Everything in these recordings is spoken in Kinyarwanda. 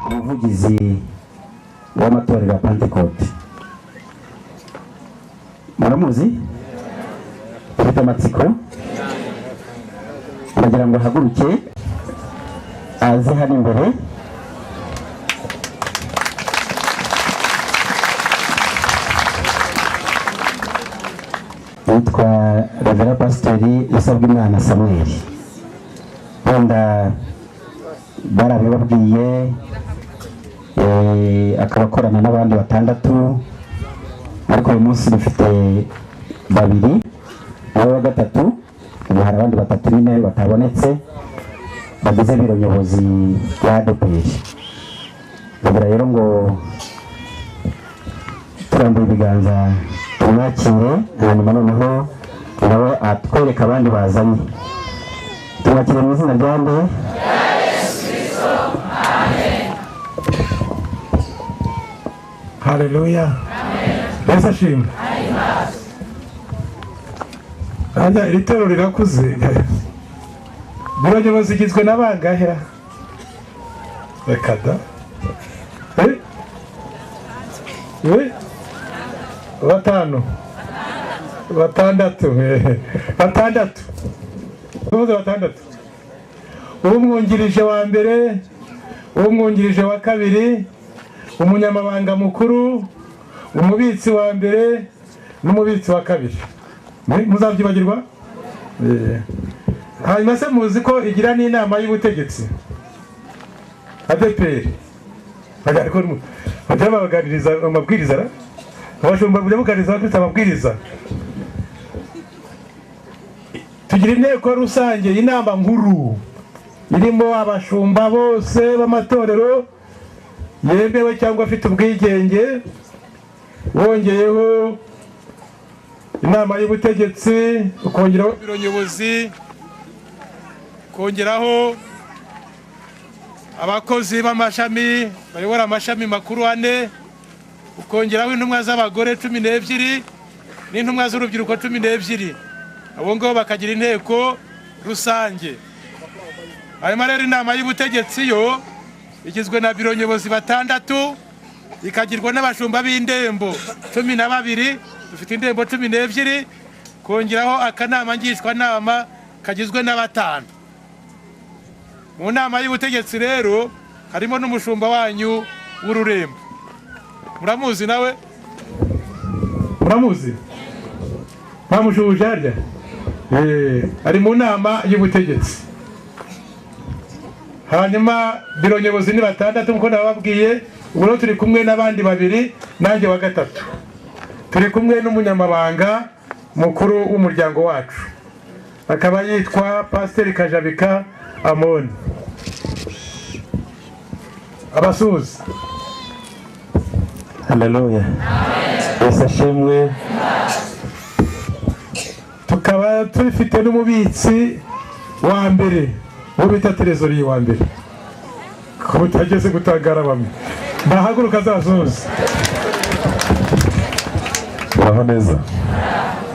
Umuvugizi w'amatorero ya Pentecote muramuzi, ufite amatsiko, ndagira ngo ahaguruke aze hano imbere. Yitwa Reverend Pasiteri Usabwimana Samuel. Wenda barabibabwiye, akaba akorana n'abandi batandatu, ariko uyu munsi dufite babiri, nawe wa gatatu. Ubu hari abandi batatu nyine batabonetse bagize biro nyobozi ya ADEPR. Ndagira rero ngo turambuye ibiganza tumwakire, hanyuma noneho nawe atwereke abandi bazanye. Tumwakire mu izina rya nde? Haleluya. Yesu ashimwe. Aya iri torero rirakuze. Biro nyobozi igizwe na bangahe? Reka da. Batanu. Batandatu. Batandatu. Tuvuze batandatu. Umwungirije wa mbere, umwungirije wa kabiri, umunyamabanga mukuru, umubitsi wa mbere n'umubitsi wa kabiri. Muzabyibagirwa? Hanyuma se muzi ko igira n'inama y'ubutegetsi ADEPR. Bajya babaganiriza amabwiriza, abashumba bajya baganiriza abakristo amabwiriza. Tugira inteko rusange, inama nkuru irimo abashumba bose b'amatorero yemewe cyangwa afite ubwigenge, wongeyeho inama y'ubutegetsi, ukongeraho biro nyobozi, ukongeraho abakozi b'amashami bayobora amashami makuru ane, ukongeraho intumwa z'abagore 12 n'intumwa z'urubyiruko 12. Abo ngabo bakagira inteko rusange. Hanyuma rero inama y'ubutegetsi yo igizwe na biro nyobozi batandatu, ikagirwa n'abashumba b'indembo 12, dufite indembo 12, kongeraho akanama ngishwanama kagizwe na batanu. Mu nama y'ubutegetsi rero harimo n'umushumba wanyu w'ururembo. Muramuzi nawe? Muramuzi? Bamushuhuje harya? Ari mu nama y'ubutegetsi. Hanyuma biro nyobozi ni batandatu nkuko nababwiye. Ubu rero turi kumwe n'abandi babiri, nanjye wa gatatu. Turi kumwe n'umunyamabanga mukuru w'umuryango wacu, akaba yitwa Pasiteri Kajabika Amoni. Abasuhuza. Haleluya. Yesu ashimwe. Tukaba tubifite n'umubitsi wa mbere, uwo bita trezoriye wa mbere. Ko utageze gutangara bamwe. Ndahaguruka azasuhuza. Muraho neza.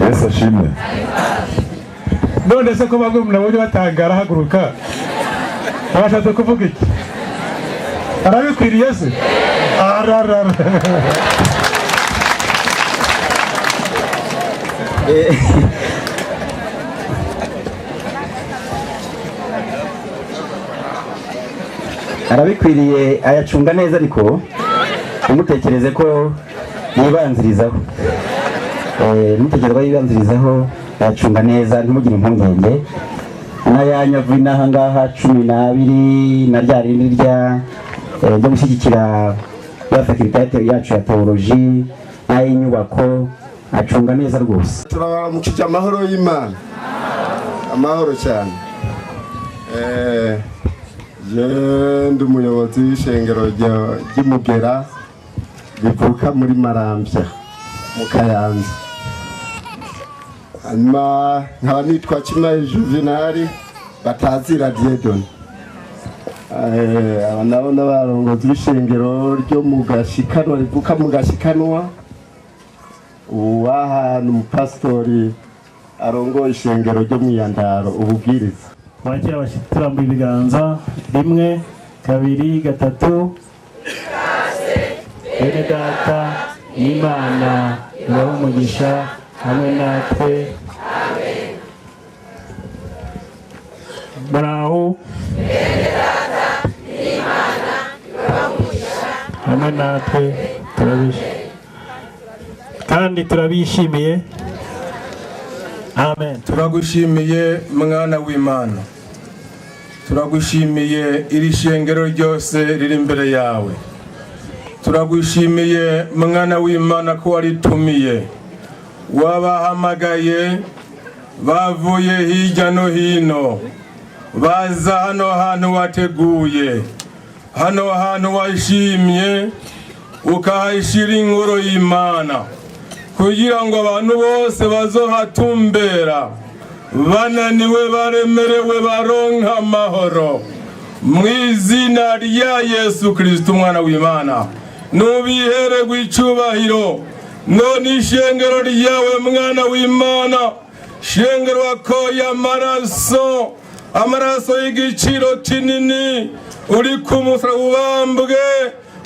Yesu ashimwe. None se ko bamwe mnabonye batangara haguruka, abashatse kuvuga iki? Arabikwiriye se? Ararara. Arabikwiriye, ayacunga neza, ariko umutekereze ko yibanzirizaho. Mutekereze ko yibanzirizaho, ayacunga neza, ntimugire impungenge. N'ayanyu avuye n'aha ngaha 12 na rya rindi rya ryo gushyigikira ya faculté yacu ya théologie n'ay'inyubako, acunga neza rwose. Turabaramukije amahoro y'Imana. Amahoro cyane. Je ndi umuyobozi w'ishengero ry'Imugera rivuka muri Maramvya mu Kayanza. Hanyuma nkaba nitwa Kimayi Juvenal batazira Dieudonné. Aba nabo n'abarongozi b'ishengero ryo mu Gashikanwa rivuka mu Gashikanwa. Uwaha ni umupasitori arongoye ishengero ryo mu Iyandaro ububwiriza. Wakira abashyitsi turambuye ibiganza. 1, 2, 3. Bene data n'Imana ibahe umugisha hamwe natwe. Muraho. Hamwe natwe kandi turabishimiye. Amen. Turagushimiye mwana w'Imana, turagushimiye iri shengero ryose riri imbere yawe. Turagushimiye mwana w'Imana ko waritumiye, wabahamagaye bavuye hirya no hino, baza hano hantu wateguye, hano hantu washimye, ukahashyira inkuru y'Imana kugira ngo abantu bose bazohatumbera bananiwe, baremerewe, baronka amahoro. Mu izina rya Yesu Kristo umwana w'Imana, nubihererwe icyubahiro. None ishengero ryawe mwana w'Imana, shengero wakoye amaraso, amaraso y'igiciro kinini, uri ku musaraba ubambwe,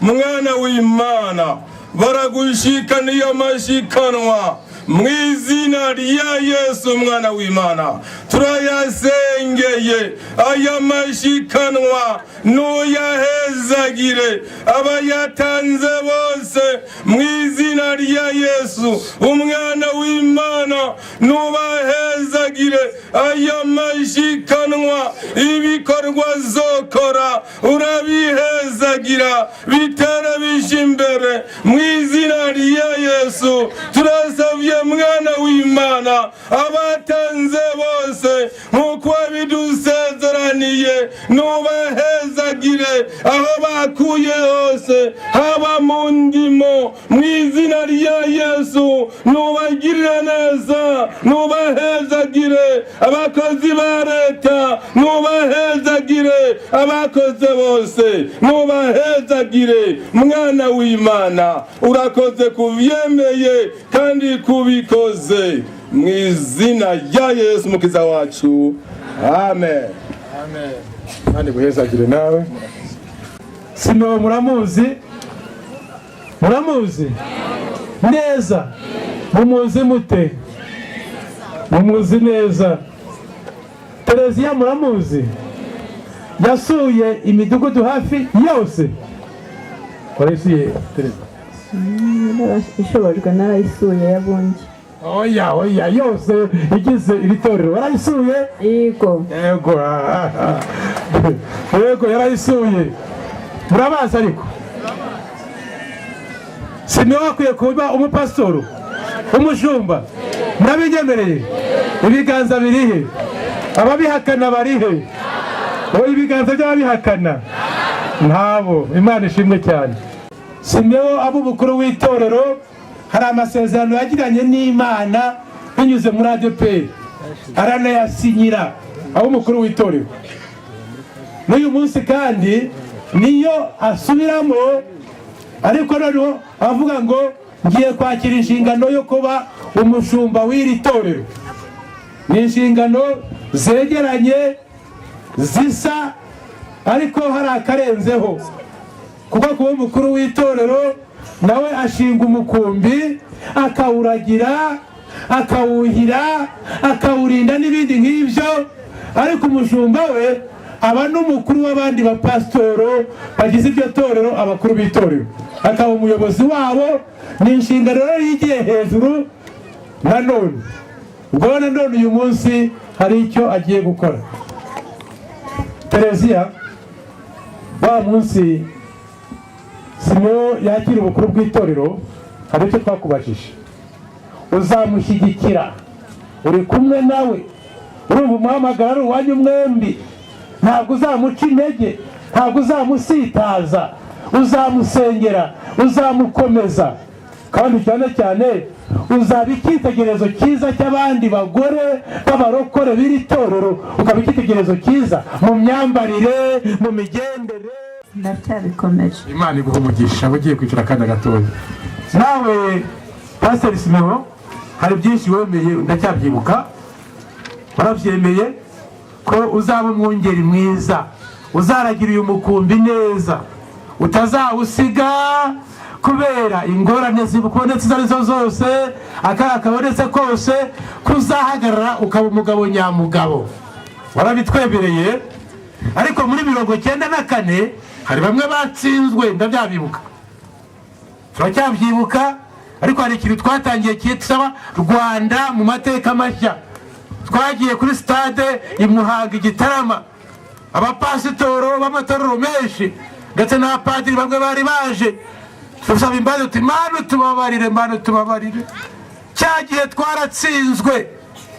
mwana w'Imana, baragushikaniye amashikanwa mu izina rya Yesu mwana w'Imana. Turayasengeye aya mashikanwa, nuyahezagire abayatanze bose mu izina rya Yesu umwana w'Imana. Nubahezagire aya mashikanwa, ibikorwa zokora urabihezagira, bitera bisha imbere mu izina rya Yesu. Turasabye mwana w'Imana abatanze bose nk'uko wabidusezeraniye, nubahezagire aho bakuye hose, haba mu ndimo, mu izina rya Yesu. Nubagirire neza, nubahezagire abakozi ba leta, nubahezagire abakoze bose, nubahezagire mwana w'Imana. Urakoze kuvyemeye kandi kubikoze mu izina rya Yesu mukiza wacu. Amen. Amen. Kandi guhezagire nawe. Sino muramuzi? Muramuzi neza? Mumuzi mute? Mumuzi neza. Tereziya muramuzi? Yasuye imidugudu hafi yose. Warayisuye Tereziya? Ishobojwe narayisuye yabunge. Oya oya, yose igize iri torero warayisuye? Yego. Yego. Yego yarayisuye. Murabazi ariko? Simeon akwiye kuba umupasitoro, umushumba. Murabinyemereye? Ibiganza birihe? Ababihakana barihe? Ibiganza by'ababihakana ntabo. Imana ishimwe cyane. Simeon aba umukuru w'itorero, hari amasezerano yagiranye n'Imana binyuze muri ADEPR, aranayasinyira aba umukuru w'itorero. N'uyu munsi kandi niyo asubiramo, ariko noneho avuga ngo ngiye kwakira inshingano yo kuba umushumba w'iri torero. Ni inshingano zegeranye zisa, ariko hari akarenzeho, kuko kuba umukuru w'itorero nawe ashinga umukumbi, akawuragira, akawuhira, akawurinda n'ibindi nk'ibyo. Ariko umushumba we aba n'umukuru w'abandi bapasitoro bagize iryo torero, abakuru b'itorero, akaba umuyobozi wabo. Ni inshingano rero yigiye hejuru nanone. Ubwo nanone uyu munsi hari icyo agiye gukora. Tereziya, wa munsi Simeon yakira ubukuru bw'itorero, hari icyo twakubajije. Uzamushyigikira? Uri kumwe nawe? Urumva umuhamagara ari uwanyu mwembi, ntabwo uzamuca intege, ntabwo uzamusitaza, uzamusengera, uzamukomeza, kandi cyane cyane uzaba icyitegererezo cyiza cy'abandi bagore b'abarokore b'iri torero, ukaba icyitegererezo cyiza mu myambarire, mu migendere. Ndacyabikomeje. Imana iguha umugisha. Ugiye kwicara akanya gatoya. Nawe Pasiteri Simeon, hari byinshi wemeye, ndacyabyibuka, warabyemeye. Ko uzaba umwungeri mwiza, uzaragira uyu mukumbi neza, utazawusiga kubera ingorane zibonetse izo arizo zose, akaga kabonetse kose, kuzahagarara ukaba umugabo nyamugabo. Warabitwemereye. Ariko muri 94 hari bamwe batsinzwe, ndabyabibuka, turacyabyibuka. Ariko hari ikintu twatangiye cyitwa Rwanda mu mateka mashya. Twagiye kuri stade i Muhanga, i Gitarama, abapasitoro b'amatorero menshi ndetse n'abapadiri bamwe bari baje. Dusaba imbabazi, tuti: "Mana utubabarire, Mana utubabarire, cya gihe twaratsinzwe,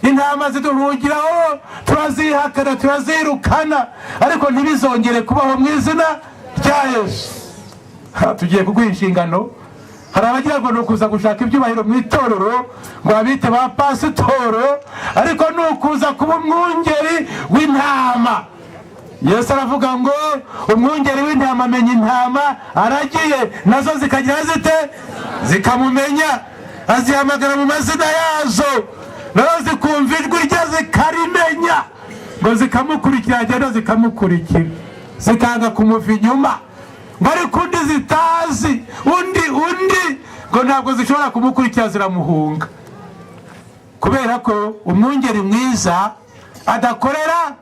intama ziduhungiraho turazihakana, turazirukana, ariko ntibizongere kubaho mu izina rya Yesu." Tugiye kuguha inshingano. Hari abagira ngo ni ukuza gushaka ibyubahiro mu itorero ngo babite ba pasitoro, ariko ni ukuza kuba umwungeri w'intama. Yesu aravuga ngo umwungeri w'intama amenya intama aragiye, nazo zikagira zite? Zikamumenya. Azihamagara mu mazina yazo, nazo zikumva ijwi rye zikarimenya, ngo zikamukurikira, agenda zikamukurikira, zikanga kumuva inyuma. Ngo ariko undi zitazi, undi ngo ntabwo zishobora kumukurikira, ziramuhunga, kubera ko umwungeri mwiza adakorera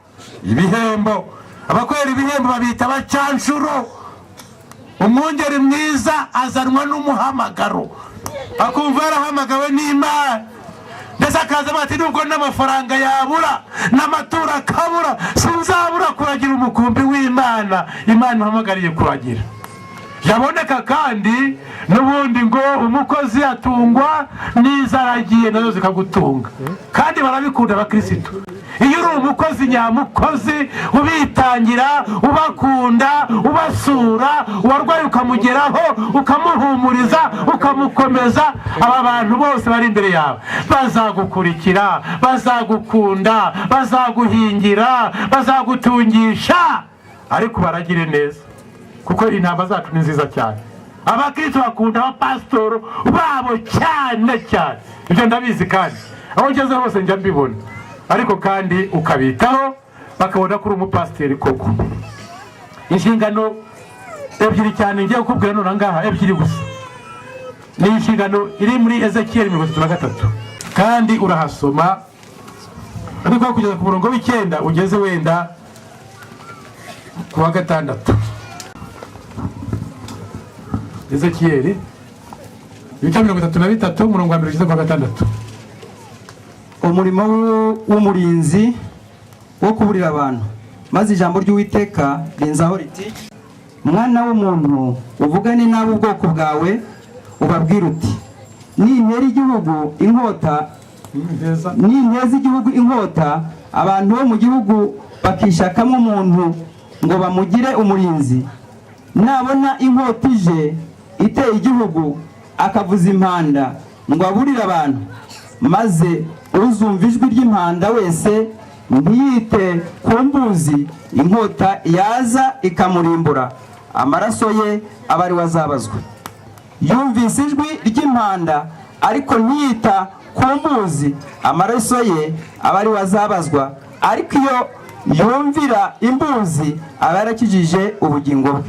ibihembo. Abakorera ibihembo babita abacanshuro. Umwungeri mwiza azanwa n'umuhamagaro, akumva yarahamagawe n'Imana, ndetse akaza avuga ati: "Nubwo n'amafaranga yabura n'amaturo akabura, sinzabura kuragira umukumbi w'Imana Imana ihamagariye kuragira." Yaboneka kandi n'ubundi ngo umukozi atungwa n'izaragiye, nazo zikagutunga. Kandi barabikunda abakirisitu iyo uri umukozi nyamukozi, ubitangira, ubakunda, ubasura, uwarwaye ukamugeraho, ukamuhumuriza, ukamukomeza. Aba bantu bose bari imbere yawe bazagukurikira, bazagukunda, bazaguhingira, bazagutungisha. Ariko baragire neza, kuko intama zacu ni nziza cyane. Abakristo bakunda abapasitoro babo cyane cyane, ibyo ndabizi, kandi aho ngeze hose njya mbibona. Ariko kandi ukabitaho, bakabona ko uri umupasiteri koko. Inshingano ebyiri cyane ngiye kukubwira none ngaha, ebyiri gusa, ni inshingano iri muri Ezekiyeli 33, kandi urahasoma, ariko kugeza ku murongo w'9 ugeze wenda ku wa 6. Ezekiyeli ibice 33, umurongo wa 1 ugeze ku wa 6. Umurimo w'umurinzi wo kuburira abantu. Maze ijambo ry'Uwiteka rinzaho riti: "Mwana w'umuntu, uvugane n'ab'ubwoko bwawe, ubabwire uti: Nintera igihugu inkota, ninteza igihugu inkota, abantu bo mu gihugu bakishakamo umuntu ngo bamugire umurinzi, nabona inkota ije iteye igihugu, akavuza impanda ngo aburire abantu, maze uzumva ijwi ry'impanda wese ntiyite ku mbuzi, inkota yaza ikamurimbura, amaraso ye aba ari we azabazwa. Yumvise ijwi ry'impanda ariko ntiyita ku mbuzi, amaraso ye aba ari we azabazwa. Ariko iyo yumvira imbuzi, aba yarakijije ubugingo bwe.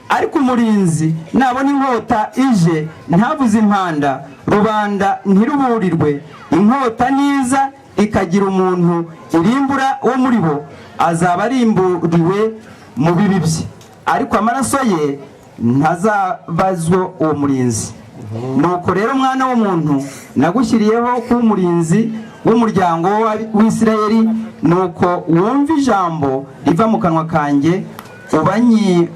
Ariko umurinzi nabona inkota ije ntavuze impanda, rubanda ntiruburirwe, inkota niza ikagira umuntu irimbura wo muri bo, azaba arimburiwe mu bibi bye, ariko amaraso ye ntazabazwa uwo murinzi. Nuko rero, mwana w'umuntu, nagushyiriyeho kuba umurinzi w'umuryango w'Isirayeli. Nuko wumve ijambo riva mu kanwa kanjye,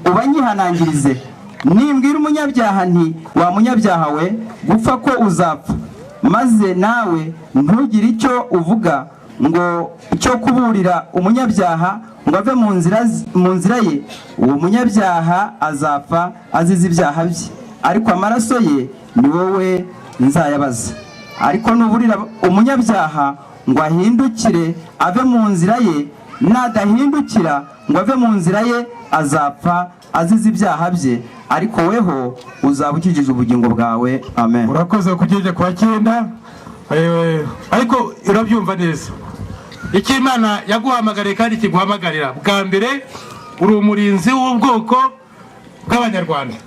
ubanyihanangirize. Nimbwira umunyabyaha nti: 'Wa munyabyaha we, gupfa ko uzapfa,' maze nawe ntugire icyo uvuga ngo cyo kuburira umunyabyaha ngo ave mu nzira ye, uwo munyabyaha azapfa azize ibyaha bye, ariko amaraso ye ni wowe nzayabaza. Ariko nuburira umunyabyaha ngo ahindukire ave mu nzira ye, nadahindukira ngo ave mu nzira ye, azapfa azize ibyaha bye, ariko weho uzaba ukijije ubugingo bwawe." Amen. Urakoze kugeza ku wa 9. Ariko urabyumva neza. Icyo Imana yaguhamagariye kandi kiguhamagarira, bwa mbere uri umurinzi w'ubwoko bw'Abanyarwanda.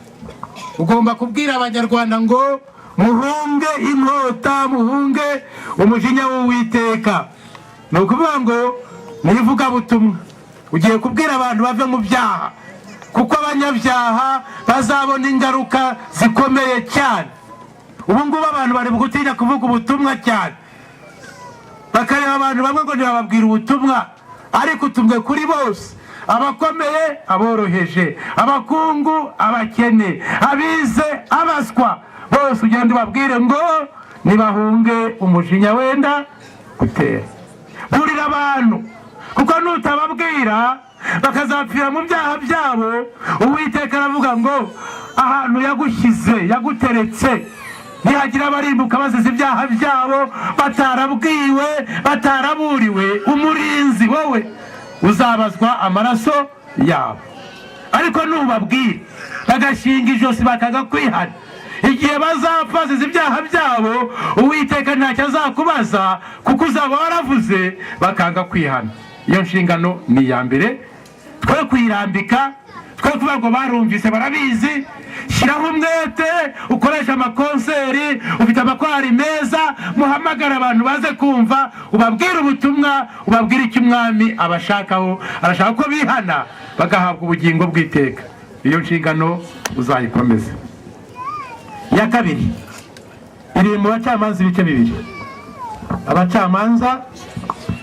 Ugomba kubwira Abanyarwanda ngo muhunge inkota, muhunge umujinya w'Uwiteka. Ni ukuvuga ngo ni ivugabutumwa, ugiye kubwira abantu bave mu byaha, kuko abanyabyaha bazabona ingaruka zikomeye cyane. Ubu ngubu abantu bari gutinya kuvuga ubutumwa cyane, bakareba abantu bamwe ngo ntibababwire ubutumwa, ariko utumwe kuri bose: abakomeye, aboroheje, abakungu, abakene, abize, abaswa, bose ugenda ubabwire ngo nibahunge umujinya wenda gutera. Burira abantu, kuko nutababwira bakazapfira mu byaha byabo. Uwiteka aravuga ngo ahantu yagushyize, yaguteretse, nihagira abarimbuka bazize ibyaha byabo batarabwiwe, bataraburiwe, umurinzi wowe uzabazwa amaraso yabo. Ariko nubabwira bagashinga ijosi bakaga kwihana, igihe bazapfa bazize ibyaha byabo, Uwiteka ntacyo azakubaza, kuko uzaba waravuze bakanga kwihana. Iyo nshingano ni iya mbere, twe kuyirambika, twe kuvuga ngo barumvise, barabizi. Shyiraho umwete, ukoreshe amakonseri, ufite amakorari meza, muhamagare abantu baze kumva, ubabwire ubutumwa, ubabwire icyo Umwami abashakaho. Arashaka ko bihana bagahabwa ubugingo bw'iteka. Iyo nshingano uzayikomeze. Iya kabiri iri mu Bacamanza ibice 2. Abacamanza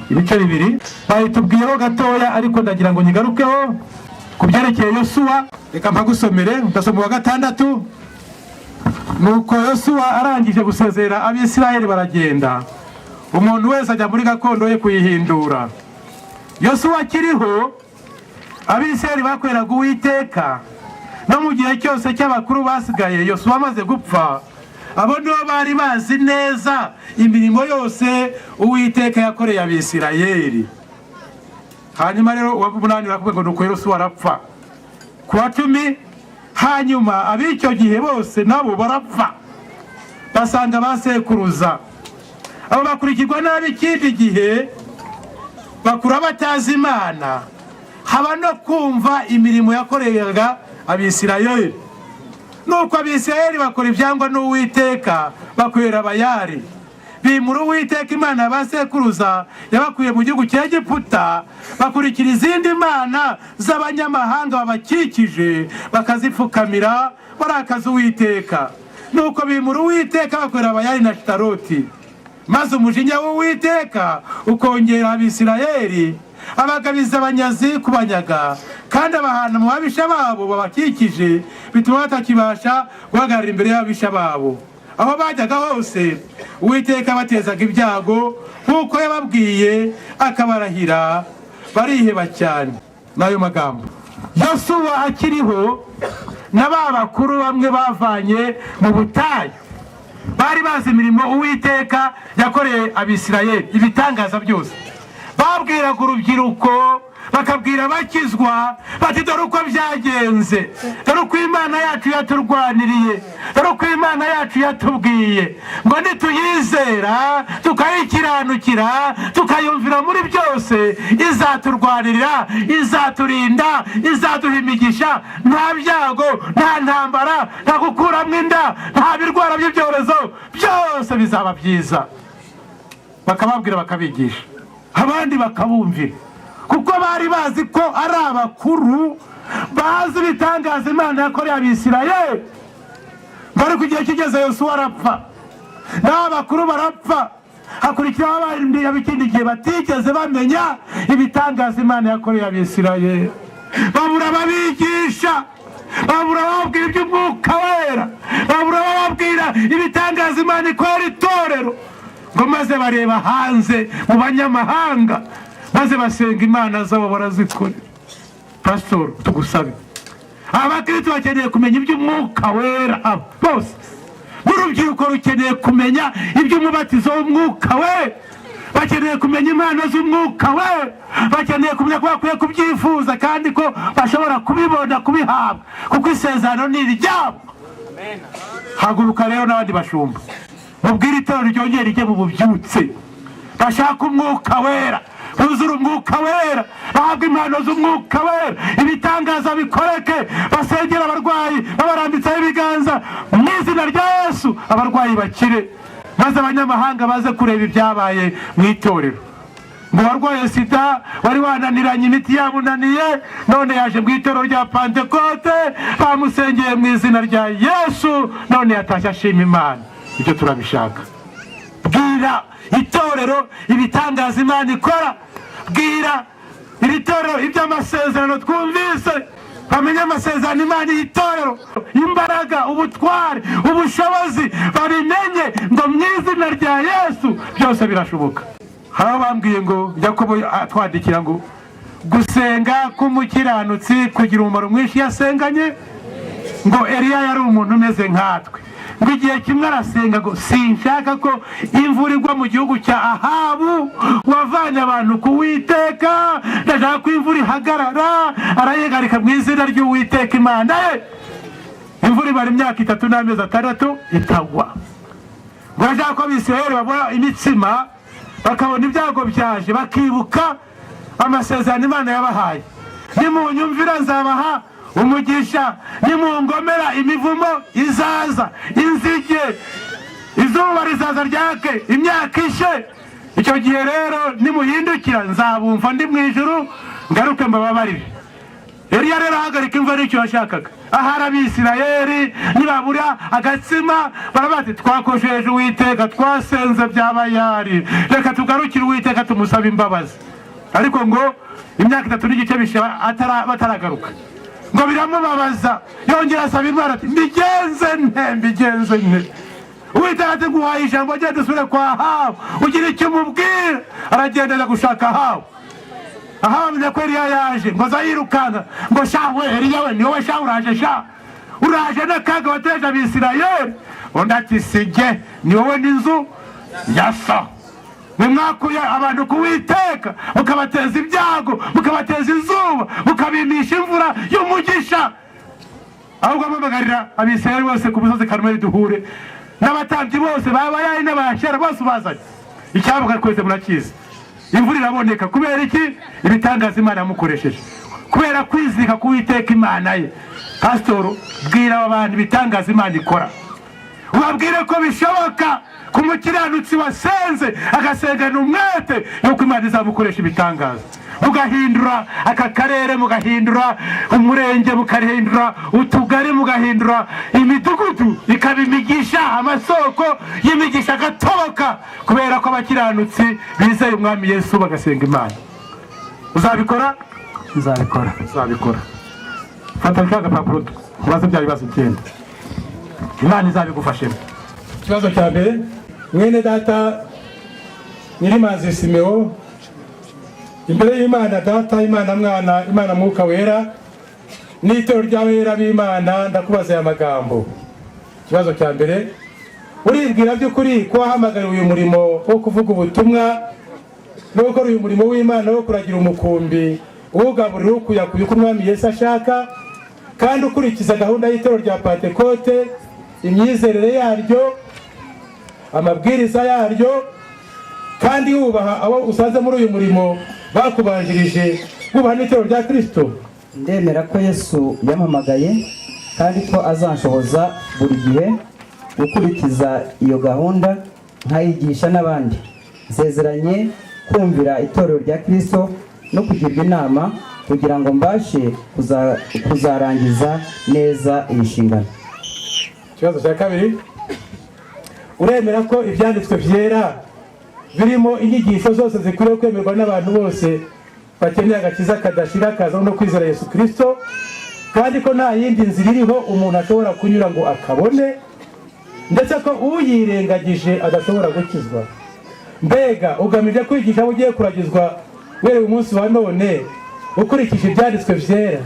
ibice 2, bayitubwiyeho gatoya, ariko ndagira ngo nyigarukeho ku byerekeye Yosuwa. Reka mpagusomere, ndasoma uwa 6. Nuko Yosuwa arangije gusezera Abisirayeli, baragenda, umuntu wese ajya muri gakondo ye kuyihindura. Yosuwa akiriho, Abisirayeli bakoreraga Uwiteka no mu gihe cyose cy'abakuru basigaye Yosuwa amaze gupfa. Abo nibo bari bazi neza imirimo yose Uwiteka yakoreye Abisirayeli. Hanyuma rero uwa 8 barakuvuga ngo nuko Yosuwa arapfa. Ku wa 10, hanyuma ab'icyo gihe bose nabo barapfa, basanga basekuruza. Abo bakurikirwa nabi ikindi gihe, bakura batazi Imana, haba no kumva imirimo yakoreraga Abisirayeli. Nuko Abisirayeli bakora ibyangwa n'Uwiteka, bakorera Abayari, bimura Uwiteka Imana ya ba sekuruza yabakuye mu gihugu cya Egiputa, bakurikira izindi mana z'abanyamahanga babakikije, bakazipfukamira, barakaza Uwiteka. Nuko bimura Uwiteka, bakorera Abayari na Shitaroti. Maze umujinya w'Uwiteka ukongera Abisirayeli, abagabiza abanyazi kubanyaga, kandi abahana mu babisha babo babakikije, bituma batakibasha guhagarara imbere y'ababisha babo. Aho bajyaga hose, Uwiteka batezaga ibyago nk'uko yababwiye akabarahira, bariheba cyane. N'ayo magambo, Yosuwa akiriho na ba bakuru bamwe bavanye mu butayu bari bazi imirimo Uwiteka yakoreye Abisirayeli, ibitangaza byose. Babwiraga urubyiruko, bakabwira abakizwa bati: "Dore uko byagenze, dore uko Imana yacu yaturwaniriye, dore uko Imana yacu yatubwiye ngo nituyizera, tukayikiranukira, tukayumvira muri byose, izaturwanirira, izaturinda, izaduha imigisha. Nta byago, nta ntambara, nta gukuramo inda, nta birwara by'ibyorezo, byose bizaba byiza." Bakababwira, bakabigisha, abandi bakabumvira, kuko bari bazi ko ari abakuru bazi ibitangaza Imana yakoreye Abisirayeli. Ngo ariko igihe kigeze, Yosuwa arapfa, n'aba bakuru barapfa, hakurikiraho abandi b'ikindi gihe batigeze bamenya ibitangaza Imana yakoreye Abisirayeli. Babura ababigisha, babura ababwira iby'Umwuka Wera, babura ababwira ibitangaza Imana ikorera itorero. Ngo maze bareba hanze mu banyamahanga, maze basenga imana zabo, barazikora. Pasitori, tugusabe, abakristo bakeneye kumenya iby'Umwuka Wera, abo bose n'urubyiruko rukeneye kumenya iby'umubatizo w'Umwuka We, bakeneye kumenya impano z'Umwuka We, bakeneye kumenya ko bakwiye kubyifuza kandi ko bashobora kubibona, kubihabwa, kuko isezerano ni iryabo. Haguruka rero n'abandi bashumba, mubwire itorero ryongere rijye mu bubyutse, bashaka Umwuka Wera. Buzure Umwuka Wera, bahabwe impano z'Umwuka Wera, ibitangaza bikoreke, basengera abarwayi babarambitseho ibiganza mu izina rya Yesu, abarwayi bakire, maze abanyamahanga baze kureba ibyabaye mu itorero. Ngo warwaye sida, wari wananiranye, imiti yabunaniye, none yaje mu itorero rya Pantekote, bamusengeye mu izina rya Yesu, none yatashye ashima Imana. Ibyo turabishaka. Bwira itorero ibitangaza Imana ikora. Bwira iri torero iby'amasezerano twumvise, bamenye amasezerano Imana iyi torero, imbaraga, ubutware, ubushobozi, babimenye ngo mu izina rya Yesu byose birashoboka. Hari aho bambwiye ngo Yakobo atwandikira ngo gusenga k'umukiranutsi kugira umumaro mwinshi iyo asenganye. Ngo Eliya yari umuntu umeze nkatwe, ngo igihe kimwe arasenga ngo sinshaka ko imvura igwa mu gihugu cya Ahabu wavanye abantu ku Witeka, ndashaka ko imvura ihagarara. Arayihagarika mu izina ry'Uwiteka Imana ye, imvura imara imyaka 3 n'amezi 6 itagwa. Ngo arashaka ko Abisirayeli babona imitsima, bakabona ibyago byaje, bakibuka amasezerano Imana yabahaye: nimunyumvira nzabaha umugisha, nimungomera imivumo izaza, inzige, izuba rizaza ryake, imyaka ishe. Icyo gihe rero nimuhindukira nzabumva ndi mu ijuru, ngaruke mbababarire. Eliya rero ahagarika imvura, nicyo yashakaga. Ahari Abisirayeli nibabura agatsima baravuga ati twakosheje Uwiteka, twasenze byabayari, reka tugarukire Uwiteka tumusabe imbabazi. Ariko ngo imyaka 3 n'igice bishira bataragaruka, ngo biramubabaza, yongera asaba Imana ati mbigenze nte, mbigenze nte? Uwiteka ati nguhaye ijambo, genda usubire kwa Ahabu ugira icyo umubwira. Aragenda ajya gushaka Ahabu. Ahabu amenya ko Eliya yaje, ngo aza yirukanka ngo sha we Eliya we, ni wowe sha, uraje sha, uraje n'akaga wateje Abisirayeli. Undi ati sijye, ni wowe n'inzu ya so, mwe mwakuye abantu ku Witeka, mukabateza ibyago, mukabateza izuba, mukabimisha imvura y'umugisha. Ahubwo mpamagarira Abisirayeli bose ku musozi Karumeli duhure, n'abatambyi bose babayari n'Abashera bose ubazanye. Icyabuka twese murakizi, imvura iraboneka. Kubera iki? Ibitangaza Imana yamukoresheje kubera kwizirika ku Witeka Imana ye. Pasitoro, bwira aba bantu ibitangaza Imana ikora, ubabwire ko bishoboka ku mukiranutsi wasenze agasengana umwete yuko Imana izamukoresha ibitangaza, mugahindura aka karere, mugahindura umurenge, mugahindura utugari, mugahindura imidugudu, ikaba imigisha, amasoko y'imigisha agatoboka kubera ko abakiranutsi bizeye Umwami Yesu bagasenga Imana. Uzabikora? Nzabikora. Uzabikora. Fata ka gapapuro ubaze bya bibazo 9, Imana izabigufashemo. Ikibazo cya mbere: mwene data Nyirimanzi Simewo, imbere y'Imana Data, Imana Mwana, Imana Mwuka Wera n'itorero ry'abera b'Imana, ndakubaza aya magambo. Ikibazo cya mbere: uribwira by'ukuri ko wahamagariwe uyu murimo wo kuvuga ubutumwa no gukora uyu murimo w'Imana wo kuragira umukumbi, uwugaburira, ukuyakuye uko Umwami Yesu ashaka, kandi ukurikiza gahunda y'itorero rya Pantekote, imyizerere yaryo, amabwiriza yaryo, kandi wubaha abo usanze muri uyu murimo bakubanjirije, wubaha n'itorero rya Kirisito? Ndemera ko Yesu yampamagaye kandi ko azanshoboza buri gihe gukurikiza iyo gahunda nkayigisha n'abandi. Nsezeranye kumvira itorero rya Kirisito no kugirwa inama kugira ngo mbashe kuzarangiza neza iyi nshingano. Ikibazo cya kabiri: uremera ko ibyanditswe byera birimo inyigisho zose zikwiriye kwemerwa n'abantu bose bakeneye agakiza kadashira kaza no kwizera Yesu Kirisito, kandi ko nta yindi nzira iriho umuntu ashobora kunyura ngo akabone, ndetse ko uyirengagije adashobora gukizwa? Mbega ugamije kwigisha abo ugiye kuragizwa uhereye umunsi wa none ukurikije ibyanditswe byera,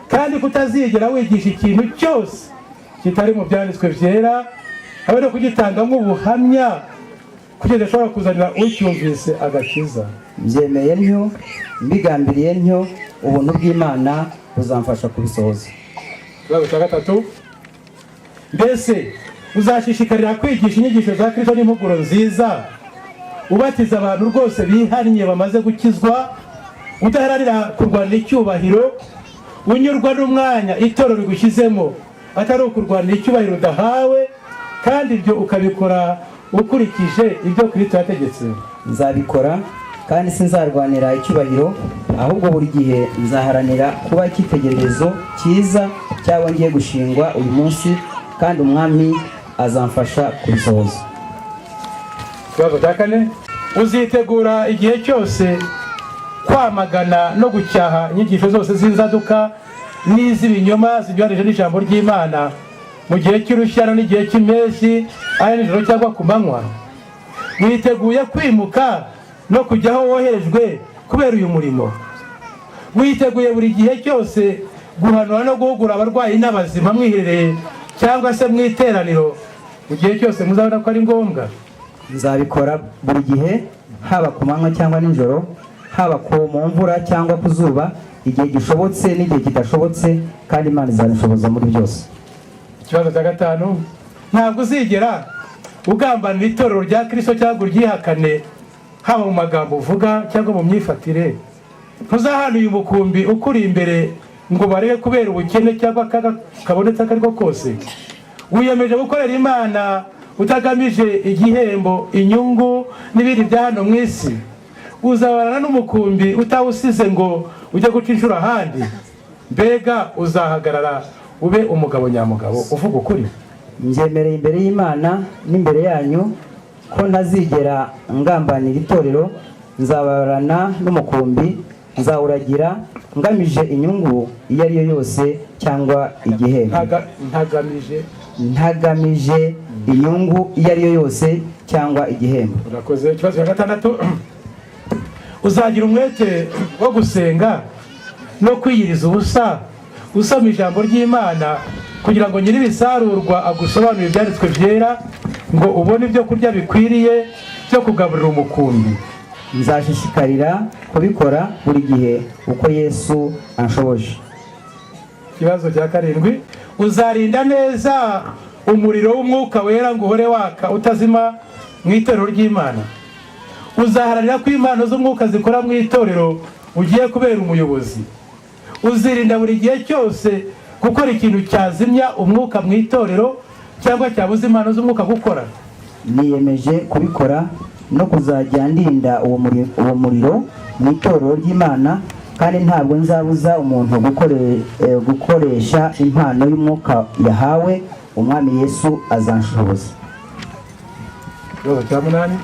kandi kutazigera wigisha ikintu cyose kitari mu byanditswe byera, habe no kugitanga nk'ubuhamya kugeza ashobora kuzanira ucyumvise agakiza? Mbyemeye ntyo, mbigambiriye ntyo, ubuntu bw'Imana buzamfasha kubisohoza. Ikibazo cya gatatu: mbese uzashishikarira kwigisha inyigisho za Kristo n'impuguro nziza Ubatiza abantu rwose bihannye bamaze gukizwa, udaharanira kurwanira icyubahiro, unyurwa n'umwanya itorero rigushyizemo, atari ukurwanira icyubahiro udahawe, kandi ibyo ukabikora ukurikije ibyo Kristo yategetse. Nzabikora, kandi sinzarwanira icyubahiro, ahubwo buri gihe nzaharanira kuba icyitegererezo cyiza cy'abo ngiye gushingwa uyu munsi, kandi Umwami azamfasha kubisohoza. Ikibazo cya kane: uzitegura igihe cyose kwamagana no gucyaha inyigisho zose z'inzaduka n'iz'ibinyoma zinyuranije n'ijambo ry'Imana, mu gihe cy'urushyano n'igihe cy'impeshyi, ari nijoro cyangwa ku manywa? Witeguye kwimuka no kujya aho woherejwe kubera uyu murimo? Witeguye buri gihe cyose guhanura no guhugura abarwayi n'abazima, mwiherereye cyangwa se mu iteraniro, mu gihe cyose muzabona ko ari ngombwa? Nzabikora buri gihe, haba ku manywa cyangwa nijoro, haba ku mu mvura cyangwa ku zuba, igihe gishobotse n'igihe kidashobotse, kandi Imana izabishoboza muri byose. Ikibazo cya gatanu: ntabwo uzigera ugambanira itorero rya Kirisito cyangwa uryihakane, haba mu magambo uvuga cyangwa mu myifatire? Ntuzahana uyu mukumbi ukuri imbere ngo bareke kubera ubukene cyangwa akaga kabonetse ako ariko kose? Wiyemeje gukorera Imana utagamije igihembo, inyungu n'ibindi bya hano mu isi? Uzabarana n'umukumbi utawusize ngo ujye guca inshuro ahandi? Mbega uzahagarara ube umugabo nyamugabo uvuga ukuri? Mbyemereye imbere y'Imana n'imbere yanyu ko ntazigera ngambanira itorero. Nzabarana n'umukumbi, nzawuragira ngamije inyungu iyo ari yo yose cyangwa igihembo. Ntagamije. Ntagamije inyungu iyo ari yo yose cyangwa igihembo. Urakoze. Ikibazo cya gatandatu: uzagira umwete wo gusenga no kwiyiriza ubusa, usoma ijambo ry'Imana, kugira ngo nyir'ibisarurwa agusobanurire ibyanditswe byera, ngo ubone ibyo kurya bikwiriye byo kugaburira umukumbi? Nzashishikarira kubikora buri gihe uko Yesu anshoboje. Ikibazo cya karindwi: uzarinda neza umuriro w'Umwuka Wera ngo uhore waka utazima mu itorero ry'Imana? Uzaharanira ko impano z'umwuka zikora mu itorero ugiye kubera umuyobozi? Uzirinda buri gihe cyose gukora ikintu cyazimya umwuka mu itorero cyangwa cyabuza impano z'umwuka gukora? Niyemeje kubikora no kuzajya ndinda uwo muriro mu itorero ry'Imana, kandi ntabwo nzabuza umuntu gukoresha impano y'umwuka yahawe. Umwami Yesu azanshoboza. Ikibazo cya munani: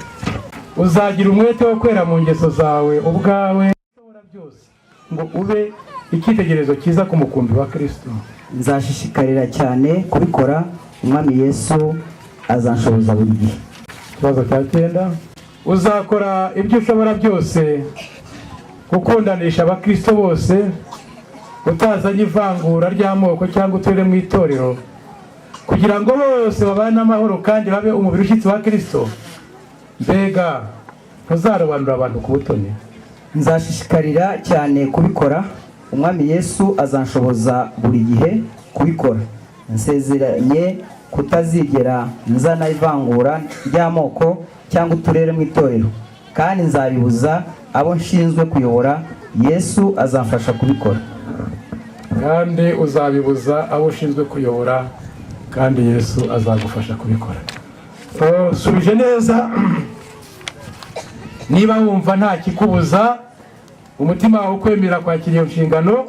uzagira umwete wo kwera mu ngeso zawe ubwawe ushobora byose, ngo ube icyitegererezo cyiza ku mukumbi wa Kristo? Nzashishikarira cyane kubikora. Umwami Yesu azanshoboza buri gihe. Ikibazo cya cyenda: uzakora ibyo ushobora byose gukundanisha abakristo bose, utazanye ivangura ry'amoko cyangwa uturere mu itorero, kugira ngo bose babane amahoro kandi babe umubiri ushyitsi wa Kristo? Mbega ntuzarobanura abantu ku butoni? Nzashishikarira cyane kubikora. Umwami Yesu azanshoboza buri gihe kubikora. Nsezeranye kutazigera nzana ivangura ry'amoko cyangwa uturere mu itorero, kandi nzabibuza abo nshinzwe kuyobora. Yesu azamfasha kubikora. Kandi uzabibuza abo ushinzwe kuyobora, kandi Yesu azagufasha kubikora. Usubije neza. Niba wumva nta kikubuza, umutima wawe ukwemera kwakira iyo nshingano,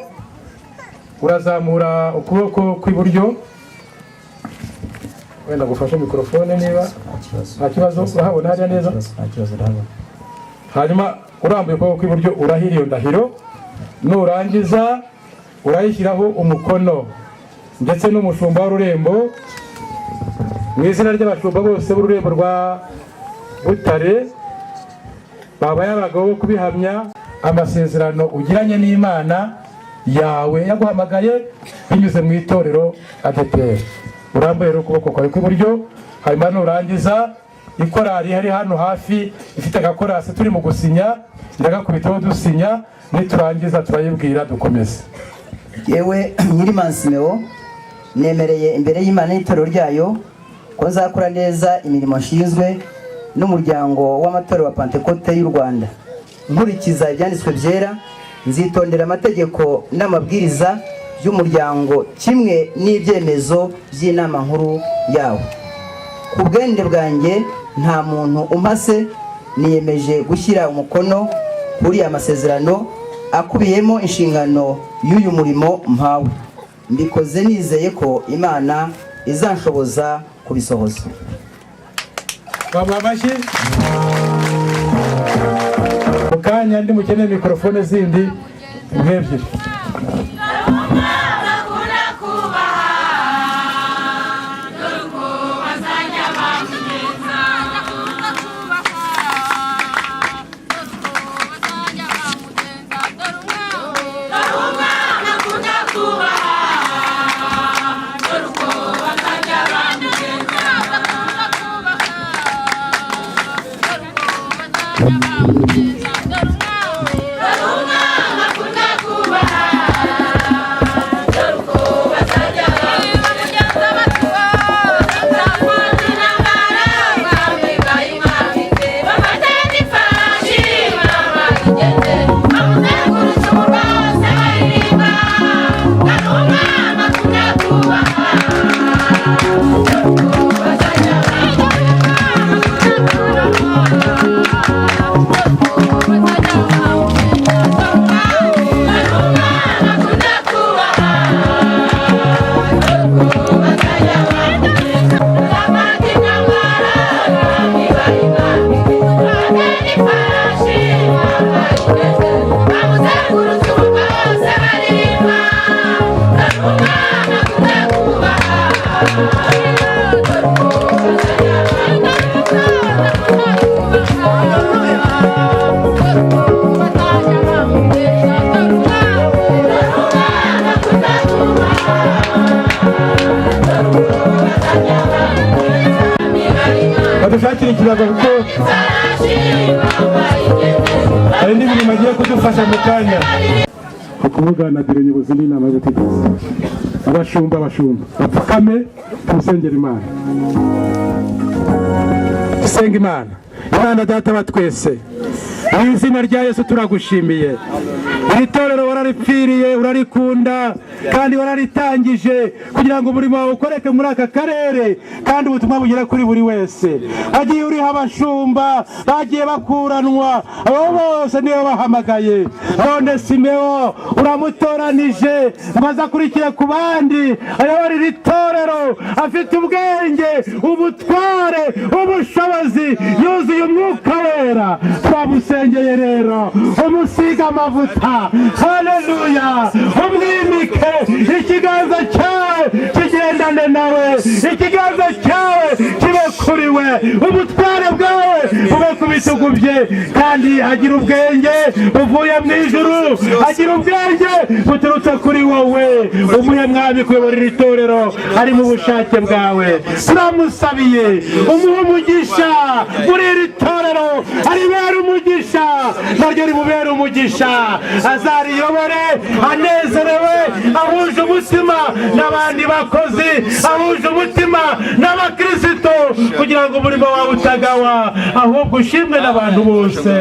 urazamura ukuboko kw'iburyo. Wenda gufashe mikorofone niba nta kibazo. Urahabona hariya neza? Nta kibazo, ndahabona. Hanyuma urambuye ukuboko kw'iburyo, urahira iyo ndahiro. Nurangiza urayishyiraho umukono ndetse n'umushumba w'ururembo, mu izina ry'abashumba bose b'ururembo rwa Butare babaye abagabo bo kubihamya, amasezerano ugiranye n'Imana yawe yaguhamagaye binyuze mu itorero ADEPR. Urambuye rero ukuboko kwawe kw'iburyo. Hanyuma nurangiza, ikorari hari hano hafi ifite agakorasi turi mu gusinya iragakubitaho dusinya. Niturangiza turayibwira dukomeze. Yewe Nyirimansi Simeo, nemereye imbere y'Imana n'itorero ryayo ko nzakora neza imirimo nshinzwe. N'umuryango w'amatorero wa Pantekote y'u Rwanda, nkurikiza ibyanditswe byera, nzitondera amategeko n'amabwiriza by'umuryango kimwe n'ibyemezo by'inama nkuru yawo. Ku bwende bwanjye, nta muntu umpase, niyemeje gushyira umukono kuri aya masezerano akubiyemo inshingano y'uyu murimo mpawe. Mbikoze nizeye ko Imana izanshoboza kubisohoza. Bamuha amashyi. Mu kanya ndi mukeneye mikorofone zindi nk'ebyiri. Badushakire ikirago kuko hari indi mirimo agiye kudufasha mu kanya. Ukuvuga na biro nyobozi n'inama y'ubutegetsi, abashumba bapfukame, tumusengera Imana. Dusenga Imana. Imana Data wa twese, mu izina rya Yesu turagushimiye. Iri torero wararipfiriye, urarikunda kandi wararitangije kugira ngo umurimo wawe ukoreke muri aka karere kandi ubutumwa bugere kuri buri wese. Wagiye uriho abashumba bagiye bakuranwa, abo bose niyo bahamagaye. None Simeo uramutoranije ngo azakurikire ku bandi, ayobora iri torero afite ubwenge, ubutware, ubushobozi, yuzuye Umwuka Wera. Twamusengeye rero, umusiga amavuta. Haleluya! Umwimike, ikiganza cyawe kigendane nawe, ikiganza cyawe kibe kuri we, ubutware bwawe bube ku bitugu bye, kandi agira ubwenge buvuye mu ijuru, agira ubwenge buturutse kuri wowe. Umuhe, Mwami, kuyobora iri torero ari mu bushake bwawe. Turamusabiye, umuhe umugisha muri iri torero, aribera umugisha, naryo rimubera umugisha, azariyobore anezerewe, ahuje umutima n'abandi bakozi, ahuje umutima n'abakirisito, kugira ngo umurimo wawe utagawa, ahubwo ushimwe n'abantu bose.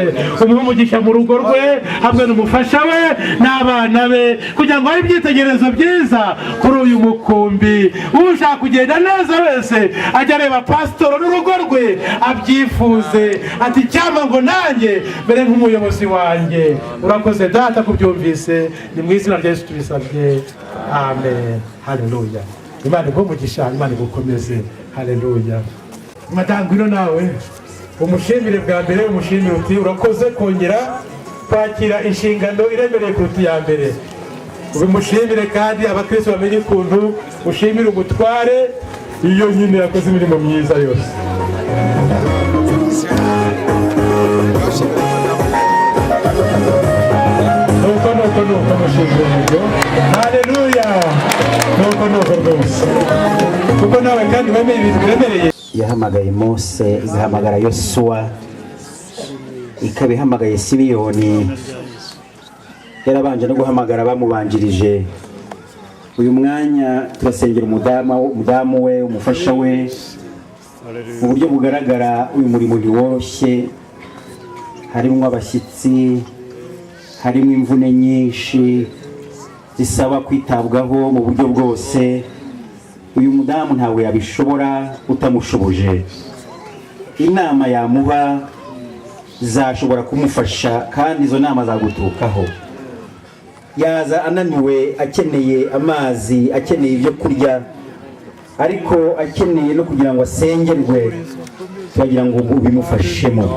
Umuhe umugisha mu rugo rwe hamwe n'umufasha we n'abana be, kugira ngo habe ibyitegererezo byiza kuri uyu mukumbi. Ushaka kugenda neza wese ajya areba pasitoro n'urugo rwe, abyifuze ati: "Cyangwa ngo nanjye mbere nk'umuyobozi wanjye." Urakoze Data kubyumvise. Ni mu izina rya Yesu tubisabye, amen. Haleluya! Imana iguhe umugisha, Imana igukomeze. Haleluya! Madamu, ngwino nawe umushimire bwa mbere, umushimire uti: "Urakoze kongera kwakira inshingano iremereye kuruta iya mbere." Ubimushimire kandi abakristo bamenye ukuntu ushimira umutware iyo nyine yakoze imirimo myiza yose. Nuko nuko nuko mushimire ibyo. Haleluya! Nuko nuko rwose, kuko nawe kandi wemeye ibintu biremereye. Yahamagaye Mose, igahamagara Yosuwa, ikaba ihamagaye Simiyoni, yarabanje no guhamagara bamubanjirije. Uyu mwanya turasengera umudamu we, umufasha we. Mu buryo bugaragara uyu murimo ntiworoshye, harimo abashyitsi, harimo imvune nyinshi zisaba kwitabwaho mu buryo bwose. Uyu mudamu ntabwo yabishobora utamushoboje. Inama yamuha zashobora kumufasha, kandi izo nama zaguturukaho. Yaza ananiwe, akeneye amazi, akeneye ibyo kurya, ariko akeneye no kugira ngo asengerwe. Turagira ngo ubimufashemo,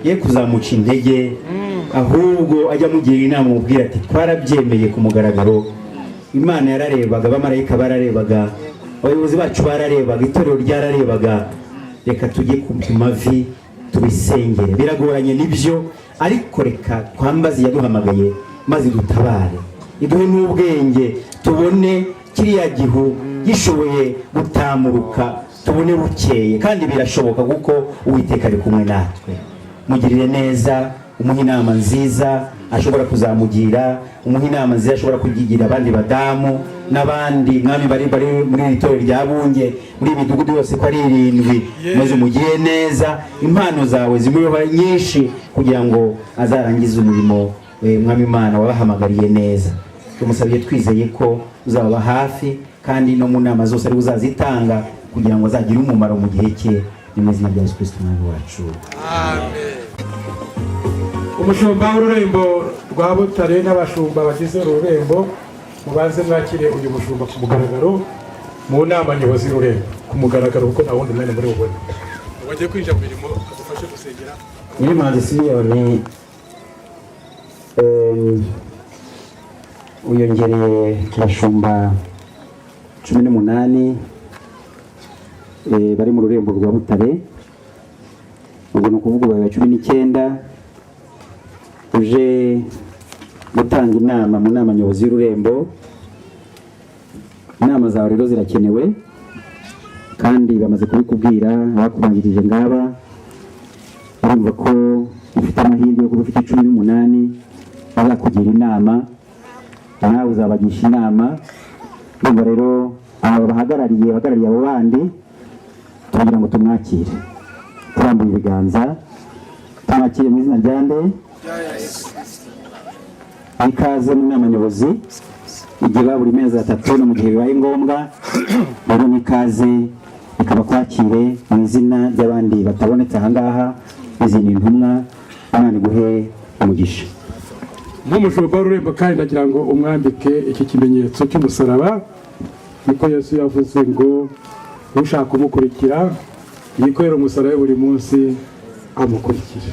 ye kuzamuca intege, ahubwo ajya amugira inama, umubwira ati: "Twarabyemeye ku mugaragaro, Imana yararebaga, abamarayika bararebaga, abayobozi bacu bararebaga, itorero ryararebaga. Reka tujye ku mavi tubisengere. Biragoranye nibyo, ariko reka twambaze yaduhamagaye maze dutabare, iduhe n'ubwenge, tubone kiriya gihu gishoboye gutamuruka, tubone bukeye." Kandi birashoboka kuko Uwiteka ari kumwe natwe. Mugirire neza, umuhe inama nziza ashobora kuzamugira, umuhe inama nziza ashobora kugigira abandi badamu n'abandi, Mwami, bari muri iri torero rya Bunge, muri iyi midugudu yose ko ari irindwi. Maze umugire neza, impano zawe zimubeho nyinshi kugira ngo azarangize umurimo, Mwami Imana, wabahamagariye neza. Tumusabye twizeye ko uzababa hafi, kandi no mu nama zose ari uzazitanga kugira ngo azagire umumaro mu gihe cye. Ni mu izina rya Yesu Kristo Umwami wacu. Umushumba w'ururembo rwa Butare n'abashumba bagize ururembo, mubanze mwakire uyu mushumba ku mugaragaro mu nama nyobozi y'ururembo, ku mugaragaro, kuko nta wundi mwanya muri bubone. Bagiye kwinjira mu mirimo, adufashe gusengera. Nyirimanzi Simiyoni, wiyongereye ku bashumba 18 bari mu rurembo rwa Butare. Ubwo ni ukuvuga ubaye wa 19 uje gutanga inama mu nama nyobozi y'ururembo. Inama zawe rero zirakenewe, kandi bamaze kubikubwira abakubanjirije ngaba. Urumva ko ufite amahirwe yo kuba ufite 18 bazakugira inama, nawe uzabagisha inama. Urumva rero aba bahagarariye abo bandi, turagira ngo tumwakire turambuye ibiganza. Tumwakire mu izina rya nde? Ikaze mu nama nyobozi igihe buri mezi 3 no mu gihe bibaye ngombwa. Rero n'ikaze, reka bakwakire mu izina ry'abandi batabonetse ahangaha. Izi ni intumwa. Imana iguhe umugisha. Nk'umushumba w'ururembo kandi ndagira ngo umwambike iki kimenyetso cy'umusaraba, niko Yesu yavuze ngo ushaka kumukurikira yikorere umusaraba we buri munsi amukurikire.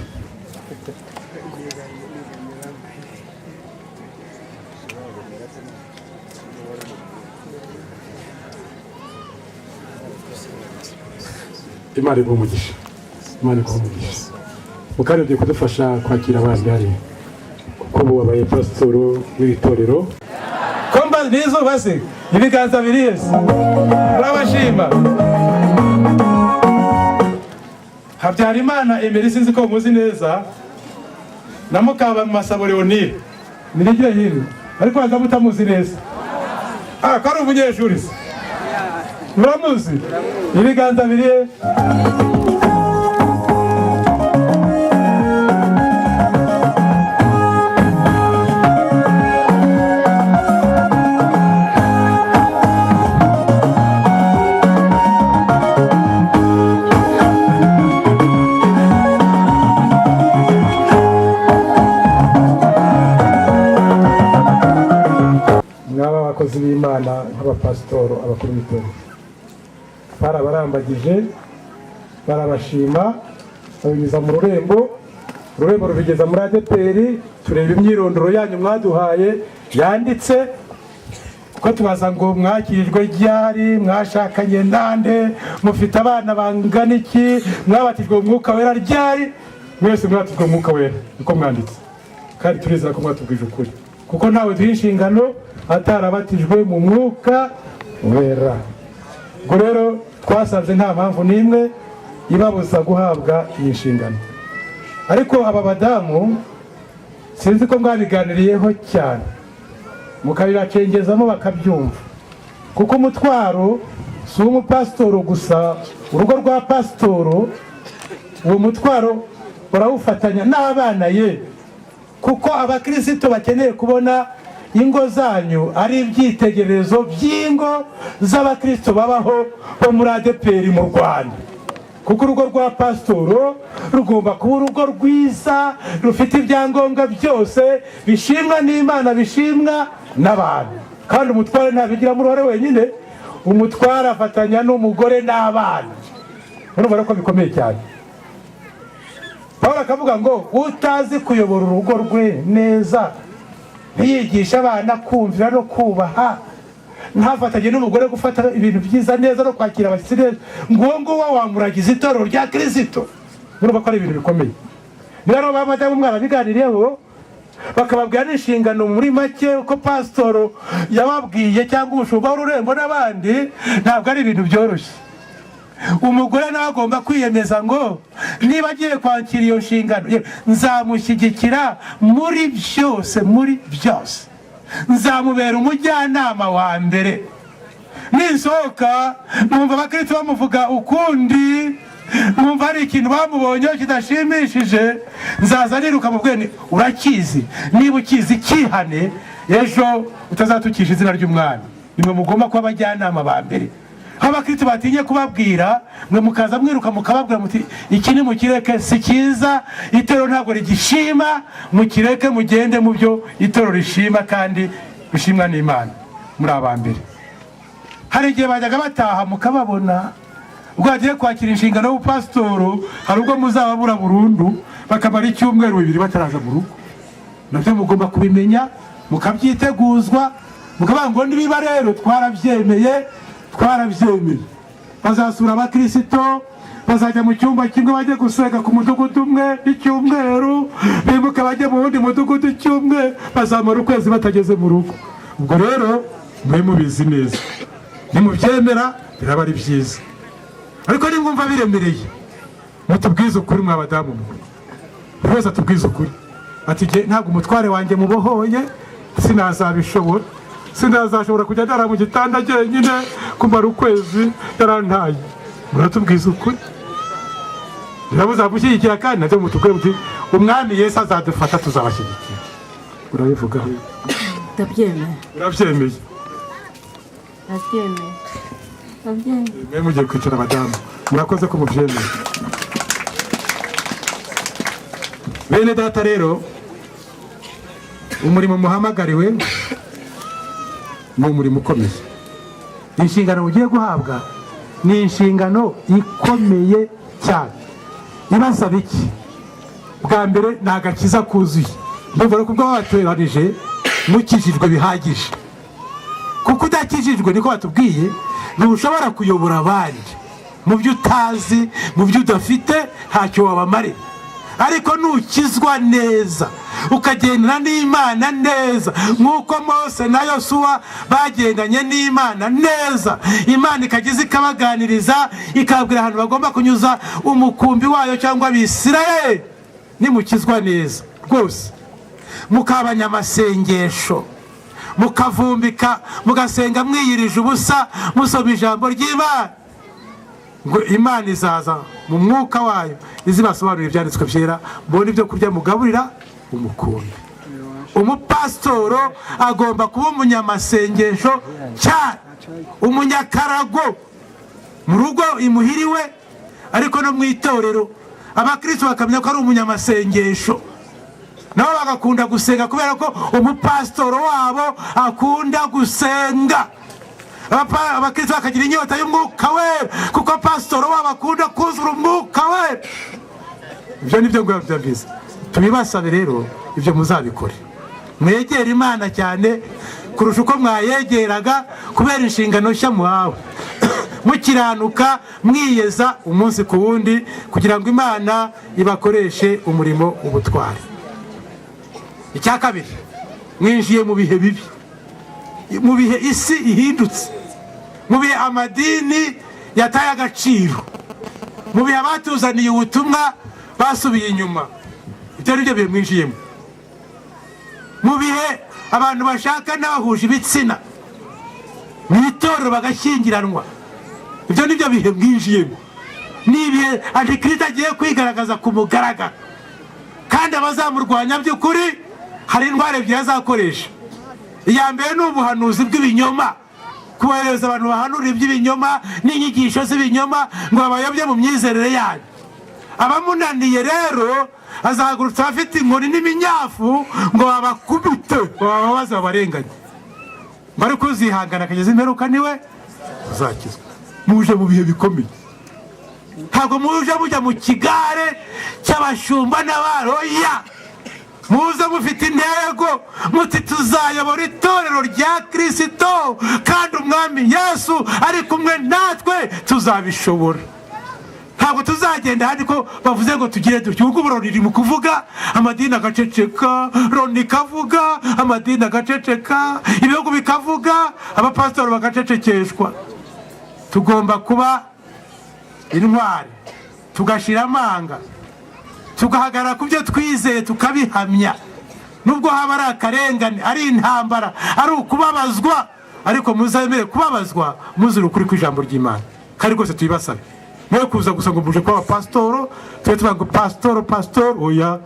Imana iguhe umugisha, Imana iguhe umugisha. Mukanya ugiye kudufasha kwakira abandi hariya, kuko ubu wabaye pasitoro w'iri torero. Komba n'izuba se, ibiganza birihese, urabashima. Habyarimana Emery, sinzi ko muzi neza, na Mukabamasabo Leonire, nirigire hino, ariko waza mutamuzi neza. Ah, ko ari umunyeshuri se, muramuzi? Ibiganza birihe? Mwaba abakozi b'Imana, nk'abapasitoro, abakuru b'itorero, barabarambagije, barabashima, babinyuza mu rurembo, ururembo rubigeza muri ADEPR. Tureba imyirondoro yanyu mwaduhaye yanditse, kuko tubaza ngo mwakirijwe ryari, mwashakanye nande, mufite abana bangana iki, mwabatijwe mu Mwuka Wera ryari. Mwese mwabatijwe mu Mwuka Wera niko mwanditse, kandi turizera ko mwatubwije ukuri, kuko ntawe duha inshingano atarabatijwe mu Mwuka Wera. Ubwo rero twasanze nta mpamvu n'imwe ibabuza guhabwa iyi nshingano. Ariko aba badamu, sinzi ko mwabiganiriyeho cyane mukabibacengezamo bakabyumva, kuko umutwaro si uw'umupasitoro gusa. Urugo rwa pasitoro uwo mutwaro barawufatanya n'abana ye, kuko abakirisito bakeneye kubona ingo zanyu ari ibyitegererezo by'ingo z'abakirisito babaho bo muri ADEPR mu Rwanda. Kuko urugo rwa pasitoro rugomba kuba urugo rwiza, rufite ibyangombwa byose bishimwa n'Imana, bishimwa n'abantu. Kandi umutware ntabigiramo uruhare wenyine, umutware afatanya n'umugore n'abana. Urumva ko bikomeye cyane. Paul akavuga ngo utazi kuyobora urugo rwe neza, ntiyigishe abana kumvira no kubaha, ntafatanye n'umugore gufata ibintu byiza neza no kwakira abashyitsi neza, ngo uwo nguwo wamuragiza itorero rya Kirisito. Urumva ko ari ibintu bikomeye. Niba rero ba madamu mwarabiganiriyeho, bakababwira n'inshingano muri make uko pasitoro yababwiye cyangwa umushumba w'ururembo n'abandi, ntabwo ari ibintu byoroshye. Umugore nawe agomba kwiyemeza ngo niba agiye kwakira iyo nshingano, nzamushyigikira muri byose, muri byose nzamubera umujyanama wa mbere. Nisohoka mwumva abakristo bamuvuga ukundi, mwumva hari ikintu bamubonyeho kidashimishije, nzaza niruka mu bwene: urakizi, niba ukizi cyihane, ejo utazatukisha izina ry'Umwami. Nimwe mugomba kuba abajyanama ba mbere. Aho abakristo batinye kubabwira, mwe mukaza mwiruka mukababwira muti iki ni mukireke, si cyiza, itorero ntabwo rigishima, mukireke mugende mu byo itorero rishima kandi bishimwa n'Imana. Muri aba mbere. Hari igihe bajyaga bataha mukababona ubwo bagiye kwakira inshingano y'ubupasitoro, hari ubwo muzababura burundu, bakamara icyumweru bibiri bataraza mu rugo. Nabyo mugomba kubimenya, mukabyiteguzwa, mukavuga ngo nibiba rero twarabyemeye, twarabyemeye. Bazasura abakirisito, bazajya mu cyumba kimwe bajye gusenga ku mudugudu umwe icyumweru, bimuke bajye mu wundi mudugudu icyumweru, bazamara ukwezi batageze mu rugo. Ubwo rero mwe mubizi neza, nimubyemera biraba ari byiza, ariko nimwumva biremereye mutubwize ukuri. Mwa badamu mwe, buri wese atubwize ukuri ati ntabwo umutware wanjye mubohoye sinazabishobora, sinazashobora kujya ndara mu gitanda jyenyine kumara ukwezi yarantaye. Muratubwiza ukuri, niba muzamushyigikira, kandi nabyo mutubwire muti Umwami Yesu azadufata tuzabashyigikira. Urabivugaho? Ndabyemeye. Urabyemeye? Ndabyemeye, ndabyemeye. Mwe mugiye kwicara abadamu, murakoze ko mubyemeye. Bene data rero, umurimo muhamagariwe ni umurimo ukomeye. Inshingano mugiye guhabwa ni inshingano ikomeye cyane. Ibasaba iki? Bwa mbere ni agakiza kuzuye. Ndumva ko ubwo babateranije mukijijwe bihagije, kuko udakijijwe, niko batubwiye, ntushobora kuyobora abandi mu byo utazi, mu byo udafite, ntacyo wabamarira. Ariko nukizwa neza, ukagendana n'Imana neza nk'uko Mose na Yosuwa bagendanye n'Imana neza, Imana ikageza ikabaganiriza, ikababwira ahantu bagomba kunyuza umukumbi wayo cyangwa Abisirayeli. Nimukizwa neza rwose, mukaba abanyamasengesho, mukavumbika, mugasenga mwiyirije ubusa, musoma ijambo ry'Imana, ngo Imana izaza mu mwuka wayo izibasobanurira ibyanditswe byera, mbone ibyo kurya mugaburira umukumbi. Umupasitoro agomba kuba umunyamasengesho cyane, umunyakarago mu rugo imuhiriwe, ariko no mu itorero abakristo bakamenya ko ari umunyamasengesho, nabo bagakunda gusenga kubera ko umupasitoro wabo akunda gusenga. Abakristo bakagira inyota y'Umwuka Wera kuko pasitoro wabo akunda kuzura Umwuka Wera. Ibyo ni byo ngibyo byiza tubibasabe. Rero ibyo muzabikore, mwegere Imana cyane kurusha uko mwayegeraga kubera inshingano nshya muhawe, mukiranuka, mwiyeza umunsi ku wundi, kugira ngo Imana ibakoreshe umurimo ubutwari. Icya kabiri, mwinjiye mu bihe bibi, mu bihe isi ihindutse, mu bihe amadini yataye agaciro, mu bihe abatuzaniye ubutumwa basubiye inyuma. Ibyo ni byo bihe mwinjiyemo. Mu bihe abantu bashaka n'abahuje ibitsina mu itorero bagashyingiranwa, ibyo ni byo bihe mwinjiyemo. Ni ibihe antikristo agiye kwigaragaza ku mugaragaro, kandi abazamurwanya by'ukuri hari indwara ebyiri azakoresha. Iya mbere ni ubuhanuzi bw'ibinyoma, kohereza abantu bahanura iby'ibinyoma n'inyigisho z'ibinyoma ngo babayobye mu myizerere yanyu. Abamunaniye rero azahagurutsa abafite inkoni n'iminyafu ngo babakubite, bababaze, babarenganye. Ngo ariko uzihangana akageza imperuka niwe uzakizwa. Muje mu bihe bikomeye, ntabwo muje mujya mu kigare cy'abashumba n'abaroya. Muze mufite intego, muti tuzayobora itorero rya Kirisito, kandi Umwami Yesu ari kumwe natwe, tuzabishobora. Ntabwo tuzagenda ahandi ko bavuze ngo tugire dutya. Ubwo Loni iri mu kuvuga, amadini agaceceka. Loni ikavuga, amadini agaceceka, ibihugu bikavuga, abapasitori bagacecekeshwa. Tugomba kuba intwari, tugashira amanga, tugahagarara ku byo twizeye, tukabihamya, nubwo haba ari akarengane, ari intambara, ari ukubabazwa. Ariko muzemere kubabazwa muzira ukuri kw'ijambo ry'Imana. Kandi rwose tubibasabe, mwe kuza gusa ngo muje kuba abapasitoro, tube tuvuga ngo pasitoro, pasitoro, oya.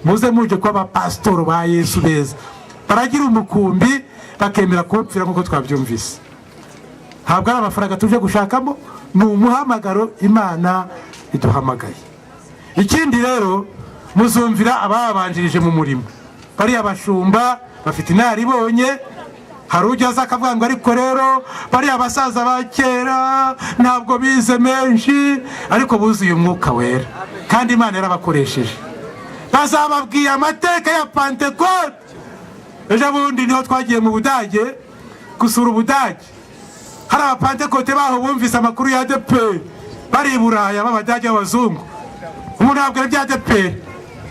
Muze muje kuba abapasitoro ba Yesu beza, baragira umukumbi bakemera kuwupfira nk'uko twabyumvise. Ntabwo ari amafaranga tuje gushakamo, ni umuhamagaro Imana iduhamagaye. Ikindi rero, muzumvira ababanjirije mu murimo. Bariya bashumba bafite inararibonye. Hari ujya aza akavuga ngo ariko rero bariya basaza ba kera ntabwo bize menshi, ariko buzuye Umwuka Wera kandi Imana yarabakoresheje. Bazababwiye amateka ya Pantekote. Ejo bundi niho twagiye mu Budage gusura Ubudage. Hari Abapantekote baho bumvise amakuru ya ADEPR bari i Buraya, b'Abadage, b'abazungu. Umuntu yabwira ibya ADEPR,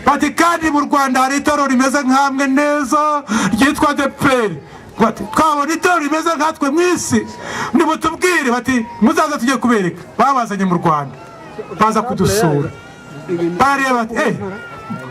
bati kandi mu Rwanda hari itorero rimeze nk'amwe neza ryitwa ADEPR. Bati twabona itorero rimeze nkatwe mu isi, nimutubwire. Bati muzaza tujye kubereka. Babazanye mu Rwanda, baza kudusura, bareba bati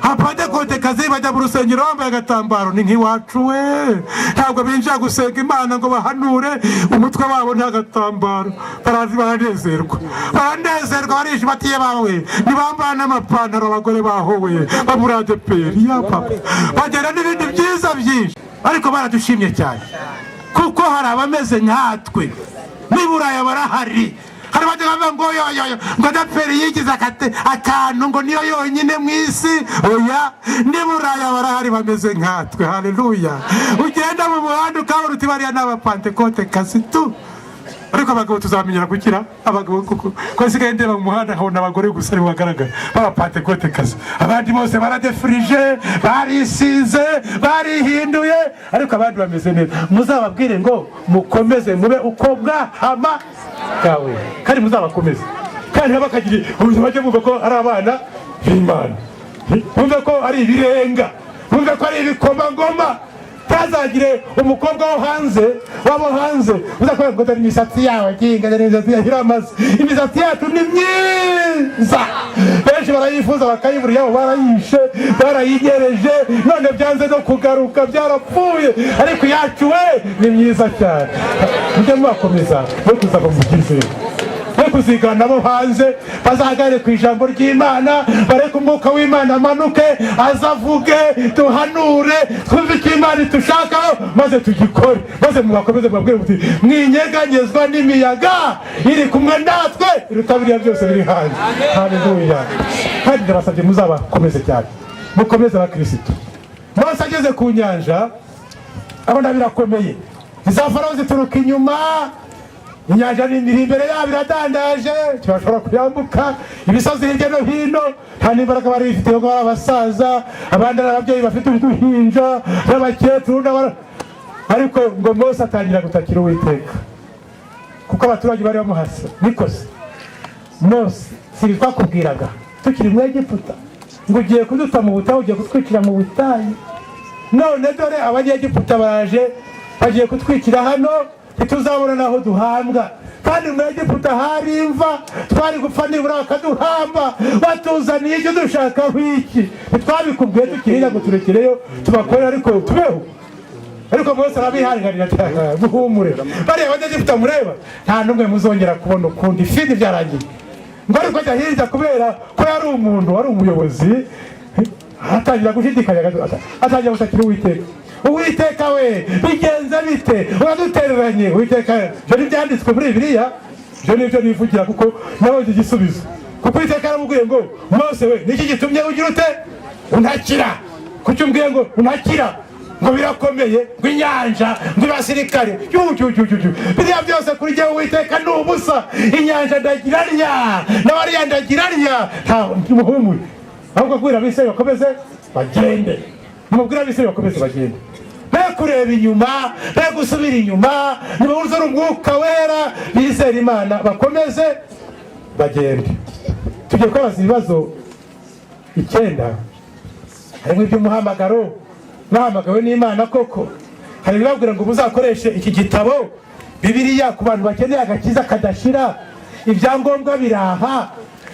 abapantekote kazi bajya mu rusengero bambaye agatambaro, ni nk'iwacu we. Ntabwo binjira gusenga Imana ngo bahanure, umutwe wabo nta gatambaro. Baranezerwa, baranezerwa, barishima. Bati bawe ntibambara n'amapantaro abagore bahowe bo muri ADEPR ya papa. Bagera n'ibindi byiza byinshi, ariko baradushimye cyane kuko hari abameze nkatwe n'i Buraya barahari. Hari abajya bavuga ngo yo yo yo, ngo ADEPR yigize akantu, ngo niyo yonyine mu isi. Oya, n'i Buraya barahari bameze nkatwe. Haleluya! Ugenda mu muhanda ukabona uti bariya ni Abapantekote kazi tu. Ariko abagabo tuzamenyera gukira abagabo, kuko ko nsigaye ndeba mu muhanda nkabona abagore gusa aribo bagaragara b'Abapantekote kazi. Abandi bose baradefurije, barisize, barihinduye, ariko abandi bameze neza. Muzababwire ngo mukomeze mube uko mwahamagawe, kandi muzabakomeze, kandi ntibakagire ubuzima, bajye bumva ko ari abana b'Imana, bumve ko ari ibirenga, bumve ko ari ibikomangoma. Ntazagire umukobwa wo hanze, wabo hanze, uzakubwira ngo dore imisatsi yawe kinga, dore imisatsi yawe iramaze. Imisatsi yacu ni myiza, benshi barayifuza bakayibura. Yabo barayishe, barayinyereje, none byanze no kugaruka, byarapfuye. Ariko iyacu we ni myiza cyane. Mujye mubakomeza, mwe kuza ngo mugize we kuzigana bo hanze. Bazahagarare ku ijambo ry'Imana, bareke Umwuka w'Imana amanuke, azavuge, duhanure, twumve icyo Imana itushakaho maze tugikore. Maze mubakomeze, mubabwire muti mwinyeganyezwa n'imiyaga, iri kumwe natwe iruta biriya byose biri hanze. Haleluya! Kandi ndabasabye muzabakomeze cyane, mukomeze abakirisitu. Mose ageze ku nyanja abona birakomeye, iza Farawo zituruka inyuma, inyanja nini iri imbere yabo iradandaje, ntibashobora kuyambuka, imisozi hirya no hino, nta n'imbaraga bari bifite kuko bari abasaza, abandi ari ababyeyi bafite uduhinja n'abakecuru ariko ngo Mose atangira gutakira Uwiteka kuko abaturage bari bamuhase. Nikoze Mose, si twakubwiraga tukiri mu Egiputa ngo ugiye kuduta mu butayu, ugiye kutwicira mu butayu? None dore Abanyegiputa baraje, bagiye kutwikira hano, ntituzabona n'aho duhambwa. Kandi mu Egiputa hari imva, twari gupfa nibura bakaduhamba. Batuzaniye icyo dushakaho iki? Ntitwabikubwiye tukiriya ngo turekereyo tubakorere, ariko tubeho? Ariko Mose arabihanganira ati muhumure, bariya Abanyegiputa mureba nta n'umwe muzongera kubona ukundi, fini, byarangiye. Ngo ariko ajya hirya, kubera ko yari umuntu wari umuyobozi, atangira gushidikanya, atangira gushakira Uwiteka. "Uwiteka we, bigenze bite? Uradutereranye, Uwiteka." Ibyo ntibyanditswe muri Bibiliya, ibyo ni byo nivugira, kuko nabonye igisubizo. Kuko Uwiteka yaramubwiye ngo: "Mose we, niki gitumye ugira ute untakira? Kuki umbwiye ngo untakira ngo birakomeye, ngo inyanja, ngo ibasirikare yu? Biriya byose kuri jyewe Uwiteka ni ubusa. Inyanja ndagira ntya, n'abariya ndagira ntya, nta muhumure. Ahubwo kubwira Abisirayeli bakomeze bagende, nimubwire Abisirayeli bakomeze bagende, be kureba inyuma, be gusubira inyuma, nibuzure Umwuka Wera, bizere Imana, bakomeze bagende." Tugiye kubabaza ibibazo 9. Harimo iby'umuhamagaro: mwahamagawe n'Imana koko? Hari ibibabwira ngo muzakoreshe iki gitabo Bibiliya ku bantu bakeneye agakiza kadashira. Ibyangombwa biraha,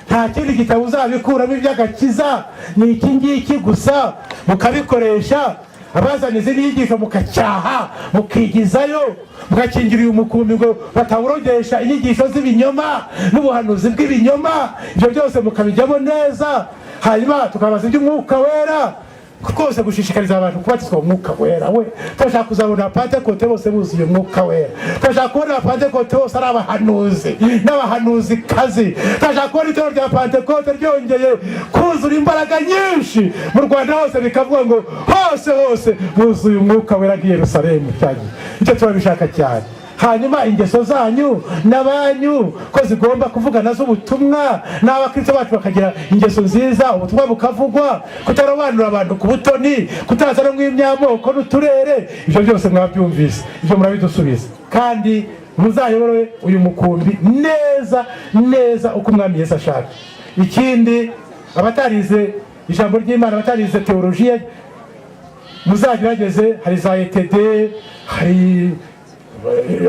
nta kindi gitabo uzabikuramo iby'agakiza, ni iki ngiki gusa, mukabikoresha. Abazana izindi nyigisho mukacyaha, mukigizayo, mugakingira uyu mukumbi ngo batawurogesha inyigisho z'ibinyoma n'ubuhanuzi bw'ibinyoma. Ibyo byose mukabijyamo neza. Hanyuma tukabaza iby'Umwuka Wera rwose, gushishikariza abantu kubatizwa mu Mwuka Wera. We, turashaka kuzabona Abapantekote bose buzuye Umwuka Wera. Turashaka kubona Abapantekote bose ari abahanuzi n'abahanuzikazi. Turashaka kubona itorero rya Pantekote ryongeye kuzura imbaraga nyinshi mu Rwanda hose, bikavuga ngo hose hose buzuye Umwuka Wera nk'i Yerusalemu cyagiye. Icyo turabishaka cyane. Hanyuma ingeso zanyu n'abanyu ko zigomba kuvuga nazo ubutumwa, n'abakristo bacu bakagira ingeso nziza, ubutumwa bukavugwa, kutarobanura abantu ku butoni, kutaza no mw'imyamoko n'uturere, ibyo byose mwabyumvise, ibyo murabidusubiza. Kandi muzayobore uyu mukumbi neza neza uko Umwami Yesu ashaka. Ikindi, abatarize ijambo ry'Imana, abatarize teolojiya, muzagerageze, hari za ETD, hari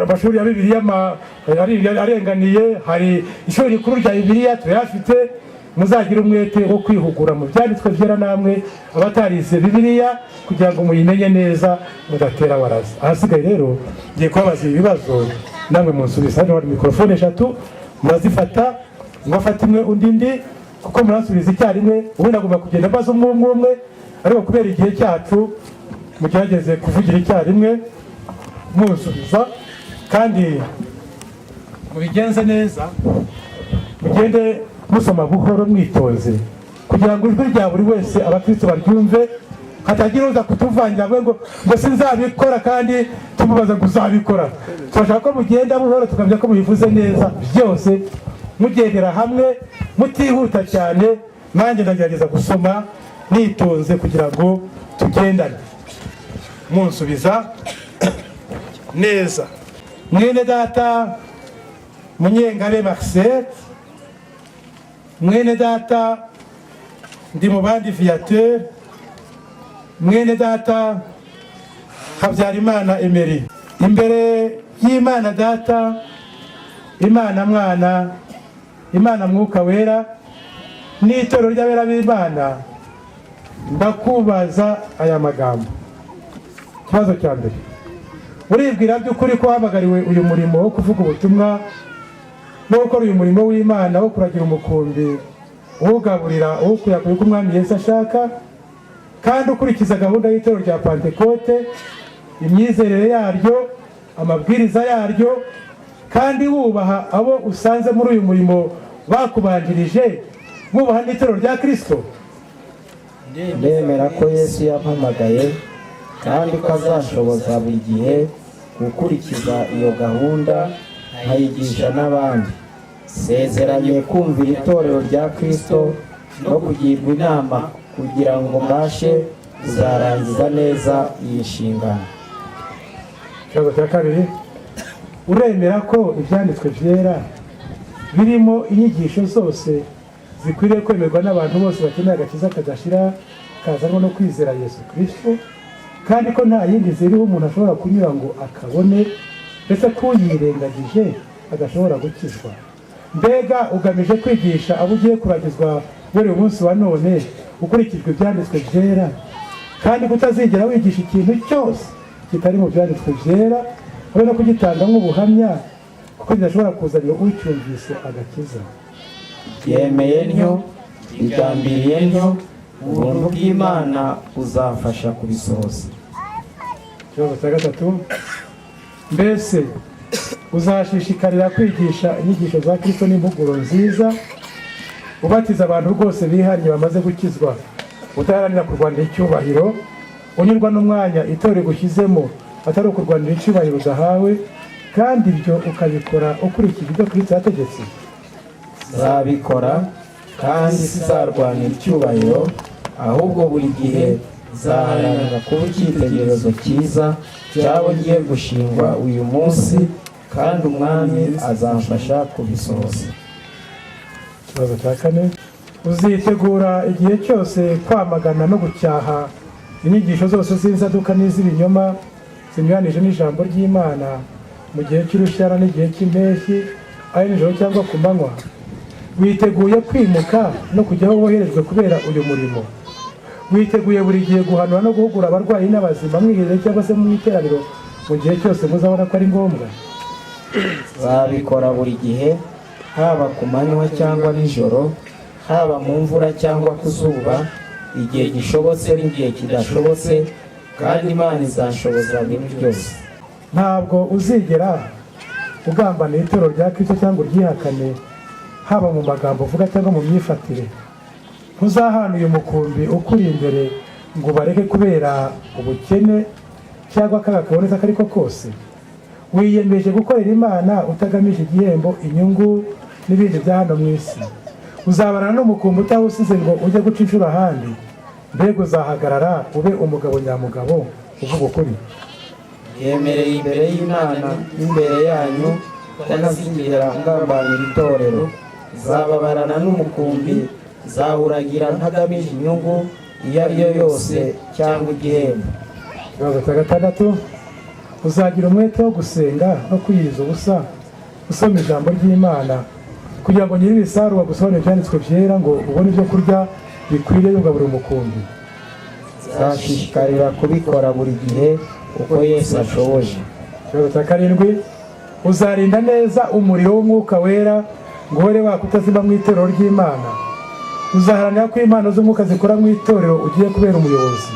amashuri ya Bibiliya arenganiye, hari ishuri rikuru rya Bibiliya turayafite. Muzagire umwete wo kwihugura mu byanditswe byera, namwe abatarize Bibiliya, kugira ngo muyimenye neza, mudatera waraza. Ahasigaye rero ngiye kubabaza ibi bibazo, namwe munsubize. Hano hari mikorofone eshatu, murazifata, umwe afata imwe, undi indi, kuko muransubiza icyarimwe. Ubundi agomba kugenda mbaza umwe umwe umwe, ariko kubera igihe cyacu mugerageze kuvugira icyarimwe munsubiza, kandi mubigenze neza, mugende musoma buhoro mwitonze, kugira ngo ijwi rya buri wese abakristo baryumve, hatagira uza kutuvangira ngo sinzabikora kandi tumubaza ngo uzabikora. Turashaka ko mugenda buhoro, tukamenya ko mubivuze neza byose, mugendera hamwe, mutihuta cyane. Nanjye ndagerageza gusoma nitonze kugira ngo tugendane, munsubiza neza. Mwene data Munyengabe Marcel, mwene data ndi mu bandi Viateur, mwene data Habyarimana Emery, imbere y'Imana Data, Imana Mwana, Imana Mwuka Wera n'itorero ry'abera b'Imana, ndakubaza aya magambo. Ikibazo cya mbere: uribwira by'ukuri ko wahamagariwe uyu murimo wo kuvuga ubutumwa no gukora uyu murimo w'Imana wo kuragira umukumbi, uwugaburira, uwukuyakuye uko Umwami Yesu ashaka, kandi ukurikiza gahunda y'itorero rya Pantekote, imyizerere yaryo, amabwiriza yaryo, kandi wubaha abo usanze muri uyu murimo bakubanjirije, wubaha n'itorero rya Kirisito? Ndemera ko Yesu yampamagaye, kandi ko azashoboza buri gihe gukurikiza iyo gahunda, nkayigisha n'abandi. Nsezeranye kumvira itorero rya Kristo no kugirwa inama kugira ngo mbashe kuzarangiza neza iyi nshingano. Ikibazo cya kabiri: uremera ko ibyanditswe byera birimo inyigisho zose zikwiriye kwemerwa n'abantu bose bakeneye agakiza kadashira kazanwa no kwizera Yesu Kirisito, kandi ko nta yindi nzira iriho umuntu ashobora kunyura ngo akabone, ndetse ko uyirengagije adashobora gukizwa? Mbega ugamije kwigisha abo ugiye kuragizwa muri uyu munsi wa none ukurikijwe ibyanditswe byera, kandi kutazigera wigisha ikintu cyose kitari mu byanditswe byera, habe no kugitanga nk'ubuhamya, kuko kidashobora kuzanira ucyumvise agakiza? Yemeye ntyo, bigambiriye ntyo, ubuntu bw'Imana buzamfasha kubisohoza. Ikibazo cya gatatu: mbese uzashishikarira kwigisha inyigisho za Kristo n'impuguro nziza, ubatiza abantu rwose bihannye bamaze gukizwa, udaharanira kurwanira icyubahiro, unyurwa n'umwanya itorero rigushyizemo, atari ukurwanira icyubahiro udahawe, kandi ibyo ukabikora ukurikije ibyo Kristo yategetse? Nzabikora, kandi sinzarwanira icyubahiro, ahubwo buri gihe nzaharanira kuba icyitegererezo cyiza cy'abo ngiye gushingwa uyu munsi, kandi Umwami azamfasha kubisohoza. Ikibazo cya kane: uzitegura igihe cyose kwamagana no gucyaha inyigisho zose z'inzaduka n'iz'ibinyoma zinyuranije n'ijambo ry'Imana, mu gihe cy'urushyara n'igihe cy'impeshyi, ari nijoro cyangwa ku manywa? Witeguye kwimuka no kujya aho woherejwe kubera uyu murimo? Witeguye buri gihe guhanura no guhugura abarwayi n'abazima, mwiherereye cyangwa se mu iteraniro, mu gihe cyose muzabona ko ari ngombwa? Nzabikora buri gihe, haba ku manywa cyangwa nijoro, haba mu mvura cyangwa ku zuba, igihe gishobotse n'igihe kidashobotse, kandi Imana izanshoboza muri byose. Ntabwo uzigera ugambanira itorero rya Kristo cyangwa uryihakane, haba mu magambo uvuga cyangwa mu myifatire? Ntuzahana uyu mukumbi ukuri imbere ngo ubareke kubera ubukene cyangwa akaga kabonetse ako ari ko kose? Wiyemeje gukorera Imana utagamije igihembo, inyungu n'ibindi bya hano mu isi? Uzabarana n'umukumbi utawusize ngo ujye guca inshuro ahandi? Mbega uzahagarara ube umugabo nyamugabo uvuga ukuri? Yemereye imbere y'Imana n'imbere yanyu ko ntazigera ngambanira itorero. Nzababarana n'umukumbi, nzawuragira ntagamije inyungu iyo ari yo yose cyangwa igihembo. Ikibazo cya gatandatu: uzagira umwete wo gusenga no kwiyiriza ubusa, usoma ijambo ry'Imana, kugira ngo nyir'ibisarurwa agusobanurire ibyanditswe byera, ngo ubone ibyo kurya bikwiriye yugaburira umukumbi? Nzashishikarira kubikora buri gihe uko Yesu ashoboje. Ikibazo cya karindwi: uzarinda neza umuriro w'Umwuka Wera ngo uhore waka utazima mu itorero ry'Imana? Uzaharanira ko impano z'umwuka zikora mu itorero ugiye kubera umuyobozi?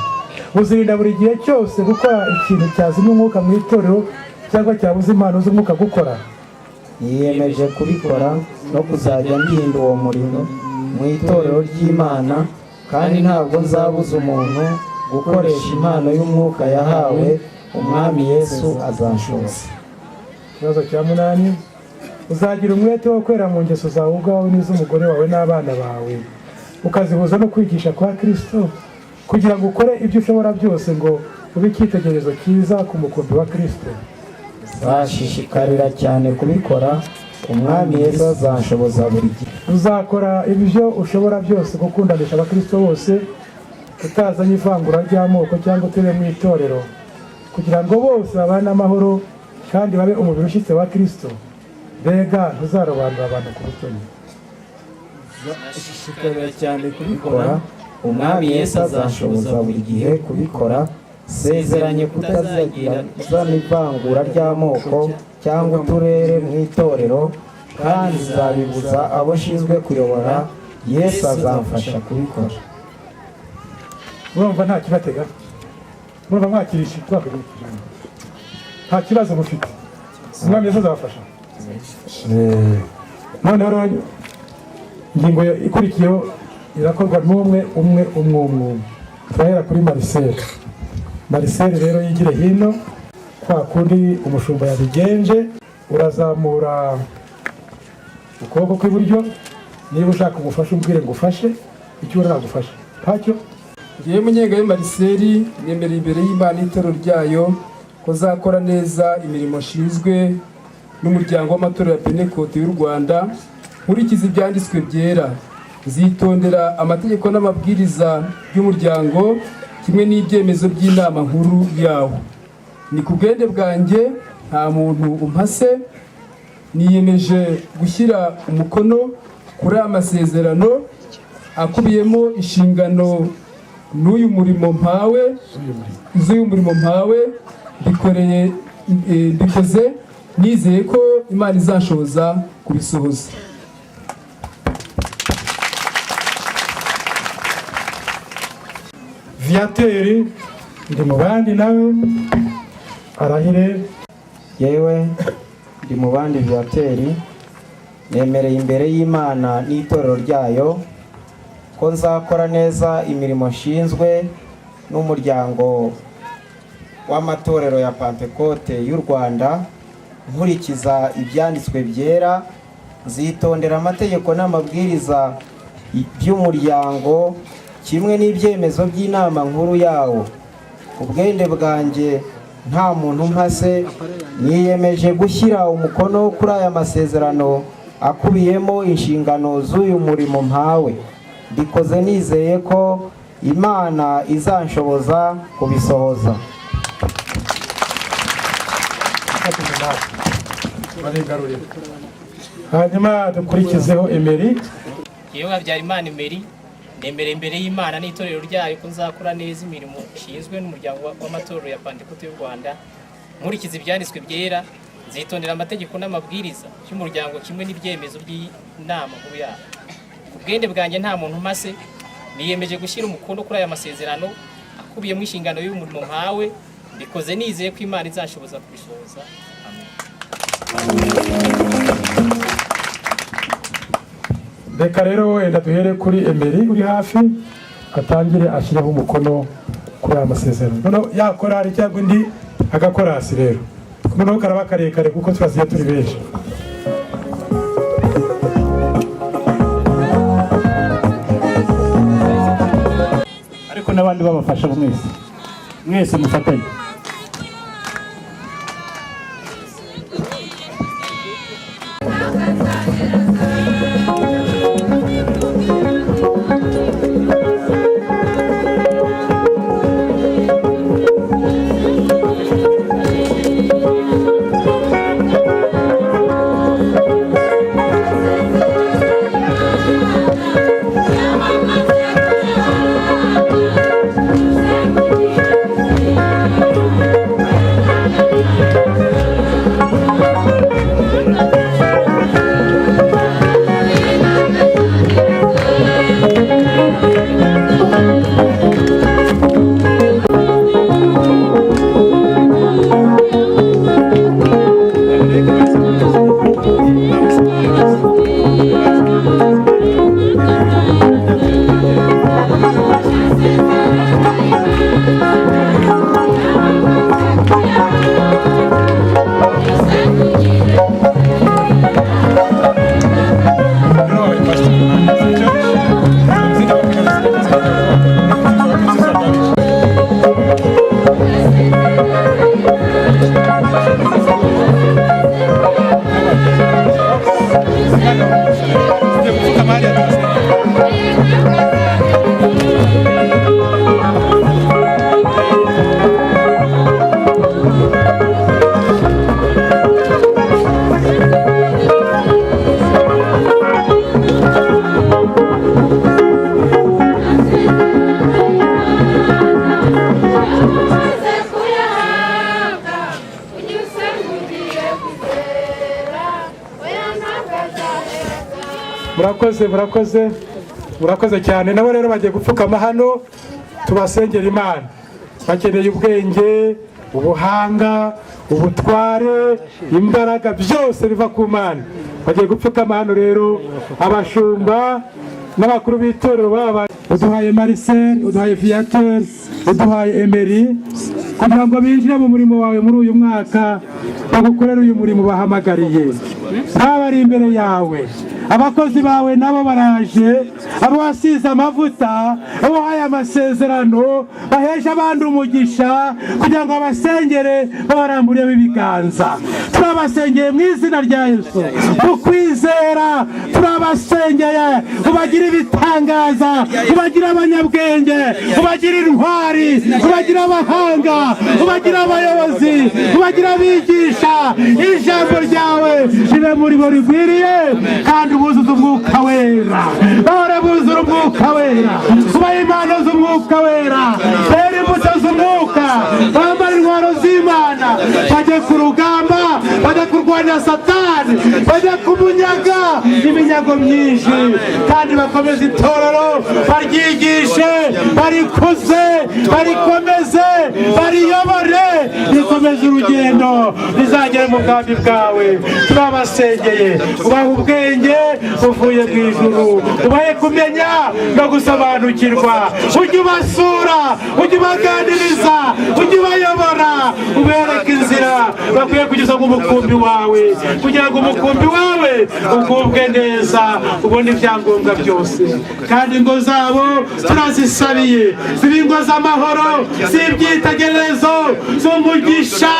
Uzirinda buri gihe cyose gukora ikintu cyazimya umwuka mu itorero cyangwa cyabuza impano z'umwuka gukora? Yiyemeje kubikora no kuzajya ndinda uwo muriro mu itorero ry'Imana, kandi ntabwo nzabuza umuntu gukoresha impano y'umwuka yahawe. Umwami Yesu azanshoboza. Ikibazo cya munani: uzagira umwete wo kwera mu ngeso zawe ubwawe n'iz'umugore wawe n'abana bawe, ukazihuza no kwigisha kwa Kristo, kugira ngo ukore ibyo ushobora byose ngo ube icyitegererezo cyiza ku mukumbi wa Kristo? Nzashishikarira cyane kubikora. Umwami Yesu azanshoboza buri gihe. Uzakora ibyo ushobora byose gukundanisha abakristo bose, utazanye ivangura ry'amoko cyangwa uturere mu itorero, kugira ngo bose babane amahoro kandi babe umubiri ushyitse wa Kristo? Mbega ntuzarobanura abantu ku butoni? Nzashishikarira cyane kubikora. Umwami Yesu azanshoboza buri gihe kubikora. Sezeranye kutazagira uzana ivangura ry'amoko cyangwa uturere mu itorero, kandi nzabibuza abo nshinzwe kuyobora. Yesu azamfasha kubikora. Urumva nta kibatega? Murumva mwakirisha nta kibazo mufite? Umwami Yesu azabafasha. Noneho rero ingingo ikurikiyeho irakorwa n'umwe umwe umwe umwe umwe. Turahera kuri Marcel. Marcel rero yigire hino kwa kundi umushumba yabigenje. Urazamura ukuboko kw'iburyo. Niba ushaka umufashe, umbwire ngo ufashe icyo ubona nagufashe ntacyo. Ngewe Munyengabe Marcel, nemereye imbere y'Imana n'itorero ryayo ko nzakora neza imirimo nshinzwe n'umuryango w'amatorero ya Pentekote y'u Rwanda, nkurikiza ibyanditswe byera. Nzitondera amategeko n'amabwiriza by'umuryango kimwe n'ibyemezo by'inama nkuru yawo. Ni ku bwende bwanjye, nta muntu umpase. Niyemeje gushyira umukono kuri aya masezerano akubiyemo inshingano n'uyu murimo mpawe, z'uyu murimo mpawe. Mbikoreye, mbikoze nizeye ko Imana izashoboza kubisohoza. Viateur ndi mu bandi nawe arahire. Yewe ndi mu bandi Viateur, nemereye imbere y'Imana n'itorero ryayo ko nzakora neza imirimo nshinzwe n'umuryango w'amatorero ya Pantekote y'u Rwanda, nkurikiza ibyanditswe byera, nzitondera amategeko n'amabwiriza by'umuryango kimwe n'ibyemezo by'inama nkuru yawo. Ubwende bwanjye nta muntu umpase, niyemeje gushyira umukono kuri aya masezerano akubiyemo inshingano z'uyu murimo mpawe. Mbikoze nizeye ko Imana izanshoboza kubisohoza. Hanyuma dukurikizeho Emery. Yewe Habyarimana Emery, nemera imbere y'Imana n'itorero ryayo ko nzakora neza imirimo ishinzwe n'umuryango w'amatorero ya Pantekote y'u Rwanda, nkurikiza ibyanditswe byera, nzitondera amategeko n'amabwiriza y'umuryango kimwe n'ibyemezo by'inama nkuru yawo. Ku bwende bwanjye nta muntu umase, niyemeje gushyira umukono kuri aya masezerano akubiyemo inshingano y'umurimo mpawe, mbikoze nizeye ko Imana izanshoboza kubisohoza. Amen. Reka rero wenda duhere kuri Emery uri hafi, atangire ashyireho umukono kuri aya masezerano. Noneho yakorari cyangwa undi agakorasi rero, noneho karaba karekare kuko turasiye turi benshi. Ariko n'abandi babafasha, mwese mwese mufatanye. Murakoze, murakoze, murakoze cyane. Nabo rero bagiye gupfukama hano tubasengera Imana. Bakeneye ubwenge, ubuhanga, ubutware, imbaraga, byose biva ku Mana. Bagiye gupfukama hano rero abashumba n'abakuru b'itorero baba. Uduhaye Marcel, uduhaye Viateur, uduhaye Emery, kugira ngo binjire mu murimo wawe muri uyu mwaka, bagukorere uyu murimo bahamagariye. Nk'abari imbere yawe, abakozi bawe nabo baraje, abo wasize amavuta, abo wahaye amasezerano, bahesha abandi umugisha kugira ngo abasengere babaramburiyeho ibiganza. Turabasengeye mu izina rya Yesu, mu kwizera turabasengeye, ubagire ibitangaza, ubagire abanyabwenge, ubagire intwari, ubagire abahanga, ubagire abayobozi, ubagire abigisha. Ijambo ryawe ribe muri bo rigwiriye, kandi buzuze umwuka wera, bahore buzura umwuka wera, ubahe impano z'umwuka wera, bere imbuto z'umwuka, bambare intwaro z'Imana, bajye ku rugamba, bajye kurwanya Satani, bajye kumunyaga iminyago. iminyago myinshi, kandi bakomeze itorero, baryigishe, barikuze, barikomeze, bariyobore, rikomeze urugendo rizagere mu bwami bwawe. Turabasengeye, ubahe ubwenge buvuye mu ijuru, ubahe kumenya no gusobanukirwa, ujye ubasura, ujye ubaganiriza, ujye ubayobora, ubereke inzira bakwiye kugeza mu mukumbi wawe, kugira ngo umukumbi wawe ugubwe neza, ubone ibyangombwa byose. Kandi ingo zabo turazisabiye, zibe ingo z'amahoro, z'ibyitegererezo, z'umugisha.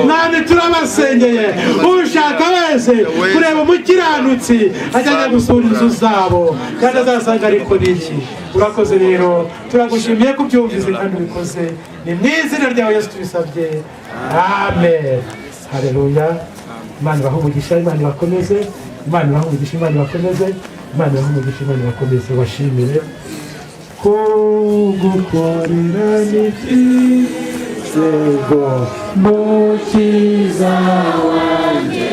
Mwami, turabasengeye, ushaka wese kureba umukiranutsi ajya gusura inzu zabo, kandi azasanga ariko n'iki. Urakoze rero, turagushimiye ko ubyumvise kandi ubikoze. Ni mu izina ryawe Yesu tubisabye, amen. Haleluya. Imana ibahe umugisha, Imana ibakomeze, Imana ibahe umugisha, Imana ibakomeze, Imana ibahe umugisha, Imana ibakomeze. Bashimire kugukorera ni byizego, mukiza wanjye,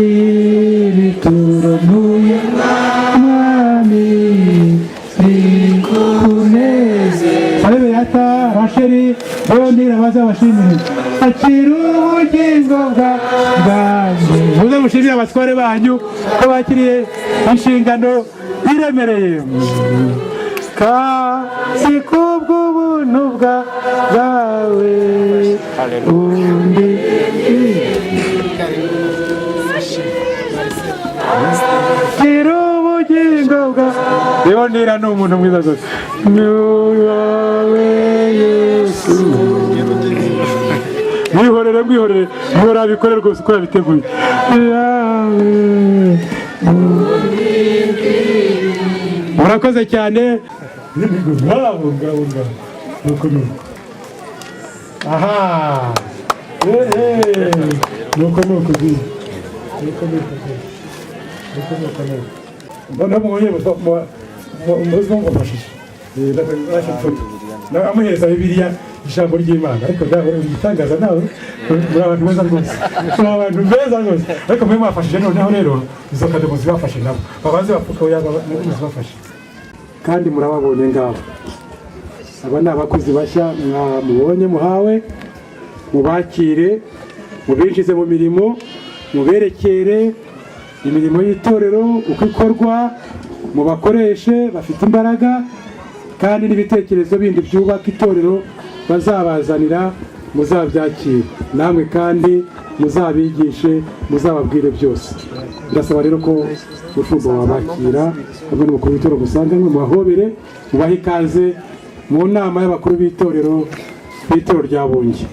ibituro ntuye mwami bikuneze. Beyata, Rasheli, Leonira, baze bashimire. Akira ubugingo bwanjye. Muze mushimire abatware banyu ko bakiriye inshingano iremereye. Kasi kubw'ubuntu bwawe undi Akira ubugingo bwa Leonira ni umuntu mwiza rwose. Ni wowe Yesu. Mwihorere, mwihorere, mwihorere, abikore rwose uko yabiteguye. Murakoze cyane. Ngabo ngabo ngabo. Nuko nuko. Aha. Nuko nuko byiza. Nuko nuko byiza. Nuko nuko nuko. Mbona muhuye muzi mufashije. Amuhereza Bibiliya, ijambo ry'Imana, ariko igitangaza nawe muri abantu beza rwose, muri abantu beza rwose, ariko mwe mwafashije. Noneho rero izo kado muzibafashe nabo babanze bapfuka, muzibafashe. Kandi murababonye ngabo, aba ni abakozi bashya mwamubonye, muhawe, mubakire, mubinjize mu mirimo, muberekere imirimo y'itorero uko ikorwa, mubakoreshe bafite imbaraga, kandi n'ibitekerezo bindi byubaka itorero bazabazanira muzabyakire, namwe kandi muzabigishe, muzababwire byose. Ndasaba rero ko umushumba wabakira hamwe n'umukuru w'itorero musanganywe, mubahobere, mubahe ikaze mu nama y'abakuru b'itorero b'itorero rya Bunge.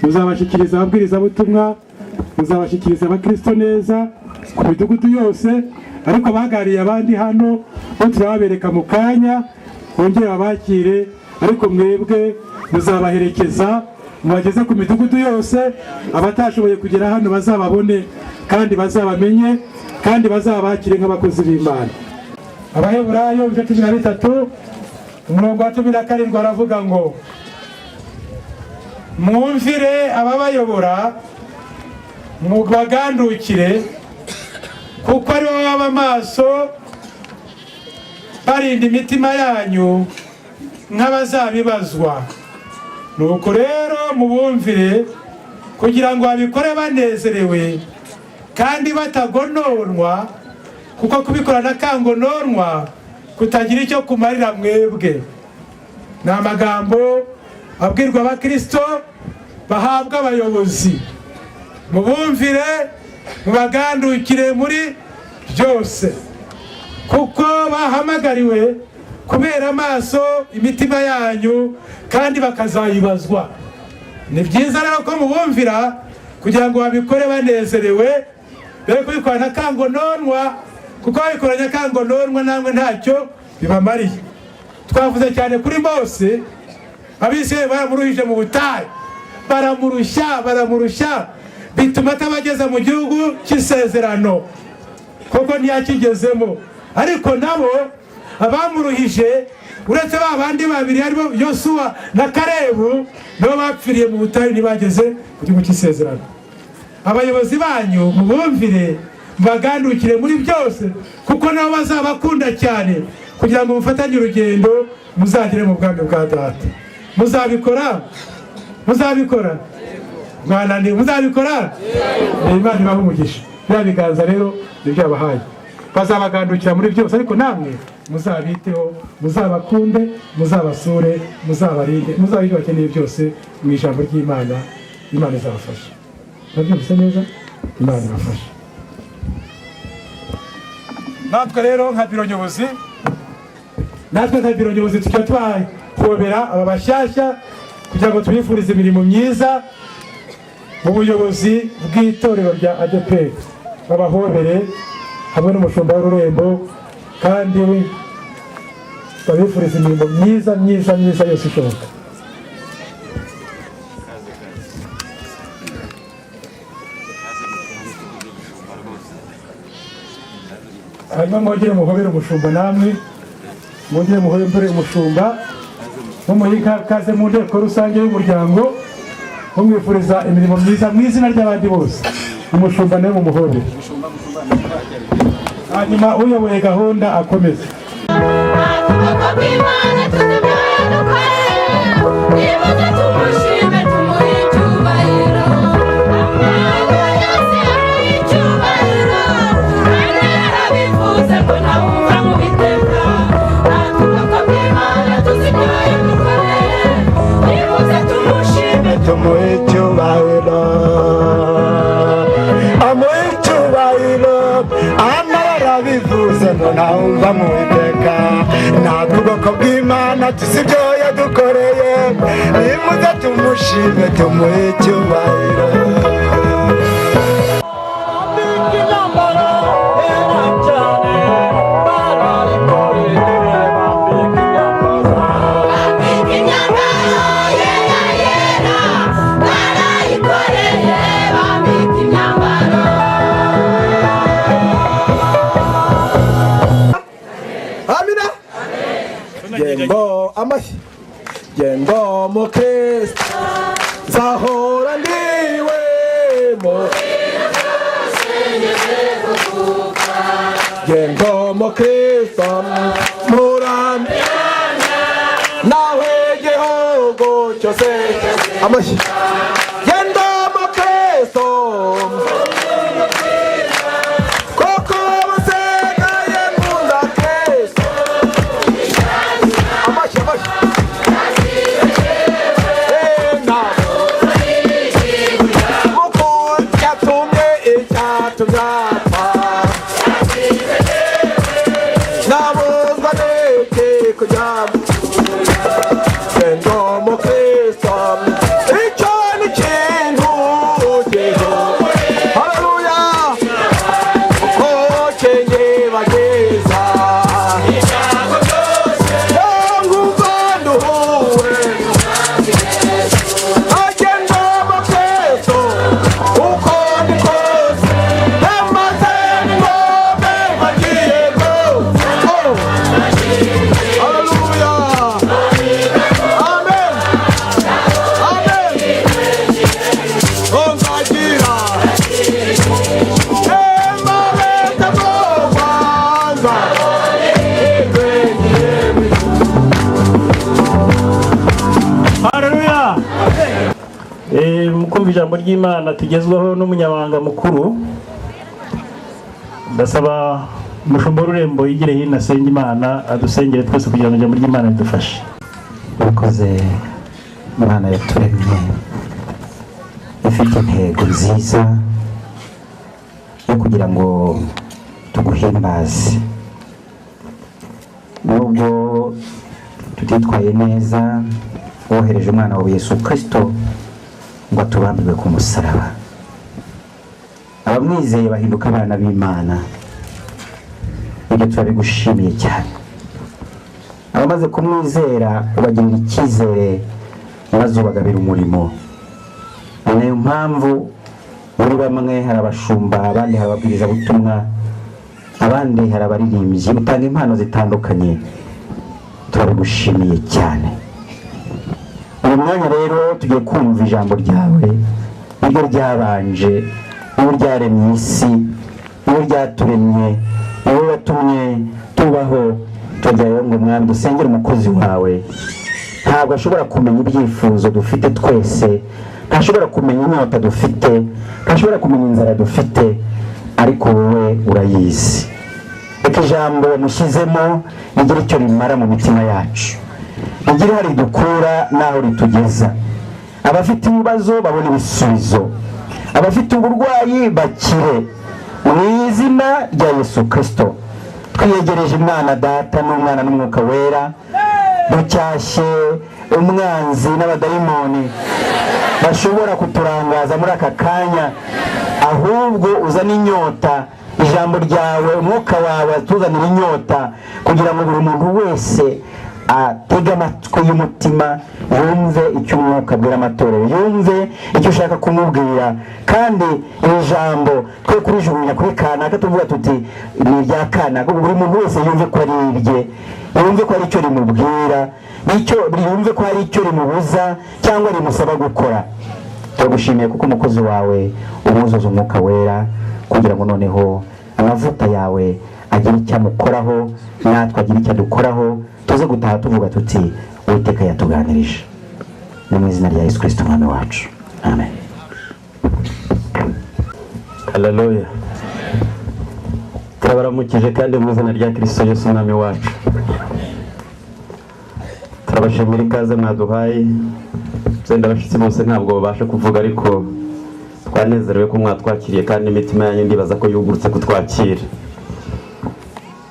Muzabashyikiriza ababwirizabutumwa, muzabashyikiriza abakristo neza ku midugudu yose, ariko abagariye abandi hano bo turababereka mu kanya, bongere babakire, ariko mwebwe muzabaherekeza mubageze ku midugudu yose, abatashoboye kugera hano bazababone kandi bazabamenye kandi bazabakire nk'abakozi b'Imana. Abaheburayo ibice 13 umurongo wa 17 aravuga ngo mwumvire ababayobora, mubagandukire, kuko ari bo baba amaso barinda imitima yanyu nk'abazabibazwa. Nuko rero mubumvire, kugira ngo babikore banezerewe kandi batagononwa, kuko kubikora n'akangononwa kutagira icyo kumarira mwebwe. Ni amagambo abwirwa abakristo bahabwa abayobozi. Mubumvire, mubagandukire muri byose, kuko bahamagariwe kubera amaso imitima yanyu kandi bakazayibazwa. Ni byiza rero ko mubumvira kugira ngo babikore banezerewe, be kubikora n'akangononwa, kuko babikora n'akangononwa namwe ntacyo bibamariye. Twavuze cyane kuri Mose, Abisirayeli baramuruhije mu butayu, baramurushya, baramurushya, bituma atabageza mu gihugu cy'isezerano, kuko ntiyakigezemo. Ariko nabo abamuruhije, uretse ba bandi babiri harimo Yosuwa na Kalebu, nabo bapfiriye mu butayu, ntibageze mu gihugu cy'isezerano. Abayobozi banyu mubumvire, mubagandukire muri byose, kuko nabo bazabakunda cyane, kugira ngo mufatanye urugendo muzagere mu bwami bwa data. Muzabikora? Muzabikora? Mwananiwe? Muzabikora? Imana ibahe umugisha. Bya biganza rero nibyo yabahaye, bazabagandukira muri byose, ariko namwe muzabiteho, muzabakunde, muzabasure, muzabarinde, muzabe ibyo bakeneye byose mu ijambo ry'Imana. Imana izabafasha. Murabyumvise neza? Imana ibafasha. Natwe rero nka biro nyobozi, natwe nka biro nyobozi tujya twahobera aba bashyashya kugira ngo tubifurize imirimo myiza mu buyobozi bw'itorero rya ADEPR. Babahobere hamwe n'umushumba w'ururembo, kandi babifuriza imirimo myiza myiza myiza yose ishoboka. Hanyuma mwongere muhobere umushumba, namwe mwongere muhobere umushumba, mumuhe ikaze mu nteko rusange y'umuryango, mumwifuriza imirimo myiza mu izina ry'abandi bose. Umushumba nawe mumuhobere, hanyuma uyoboye gahunda akomeze. Tumuhe icyubahiro, amuhe icyubahiro, amara bivuze ngo ntawumva mu iteka. Natwe ubwoko bw'Imana tuzi ibyo yadukoreye, nimuze tumushime tumuhe icyubahiro. Amina. Gendo amashyi, gendo mukristo, nzahora ndiwe mo. Gendo mukristo murambi nawe igihugu cyose amashyi. Gendo mukristo koko basigaye nkunda Kristo. Amashyi amashyi. Muko cyatumye icyatumye apfa, nabuzwa n'iki kujya gendo mukristo, icyo ni ikintu giho. Haleluya, kuko kinyibagiza ngumva nduhuwe. Agenda mukristo uko ndi kose, amaze n'ingombe bagiye go. Haleluya, amen, amen. Onzagira emareta bobanza. Haleluya. Mu kumva ijambo ry'Imana tugezwaho n'umunyamabanga mukuru, ndasaba umushumba w'ururembo yigire hino asenge Imana, adusengere twese kugira ngo ijambo ry'Imana ridufashe. Urakoze Imana yaturemye ifite intego nziza yo kugira ngo tuguhimbaze. Nubwo tutitwaye neza, wohereje umwana wawe Yesu Kristo ngo atubambirwe ku musaraba. Abamwizeye bahinduka abana b'Imana. Ibyo turabigushimiye cyane. Abamaze kumwizera ubagirira icyizere maze ubagabira umurimo. Ni nayo mpamvu muri bamwe hari abashumba, abandi hari ababwirizabutumwa, abandi hari abaririmbyi, utanga impano zitandukanye. Turabigushimiye cyane. Uyu mwanya rero tugiye kumva ijambo ryawe, niryo ryabanje Wowe ryaremye isi, wowe ryaturemye, wowe watumye tubaho. Turagira ngo Mwami dusengere umukozi wawe. Ntabwo ashobora kumenya ibyifuzo dufite twese, ntashobora kumenya inyota dufite, ntashobora kumenya inzara dufite, ariko wowe urayizi. Reka ijambo wamushyizemo rigire icyo rimara mu mitima yacu, rigire aho ridukura n'aho ritugeza. Abafite ibibazo babona ibisubizo, abafite uburwayi bakire, mu izina rya Yesu Kirisito. Twiyegereje Imana Data n'Umwana n'Umwuka Wera. Ducyashye umwanzi n'abadayimoni bashobora kuturangaza muri aka kanya, ahubwo uzane inyota, ijambo ryawe, umwuka wawe atuzanira inyota, kugira ngo buri muntu wese atege amatwi y'umutima, yumve icyo umwuka abwira amatorero, yumve icyo ushaka kumubwira. Kandi iri jambo twe kurijugunya kuri kanaka tuvuga tuti ni irya kanaka, buri muntu wese yumve ko ari irye, yumve ko ari icyo rimubwira, icyo yumve ko hari icyo rimubuza cyangwa rimusaba gukora. Turagushimiye kuko umukozi wawe umwuzuza Umwuka Wera, kugira ngo noneho amavuta yawe agire icyo amukoraho, natwe agire icyo adukoraho, tuze gutaha tuvuga tuti Uwiteka yatuganirije. Ni mu izina rya Yesu Kirisito Umwami wacu, amen. Haleluya. Turabaramukije kandi mu izina rya Kristo Yesu Umwami wacu. Turabashimira ikaze mwaduhaye. Zenda abashyitsi bose ntabwo babasha kuvuga, ariko twanezerewe ko mwatwakiriye, kandi imitima yanyu ndibaza ko yugurutse kutwakira.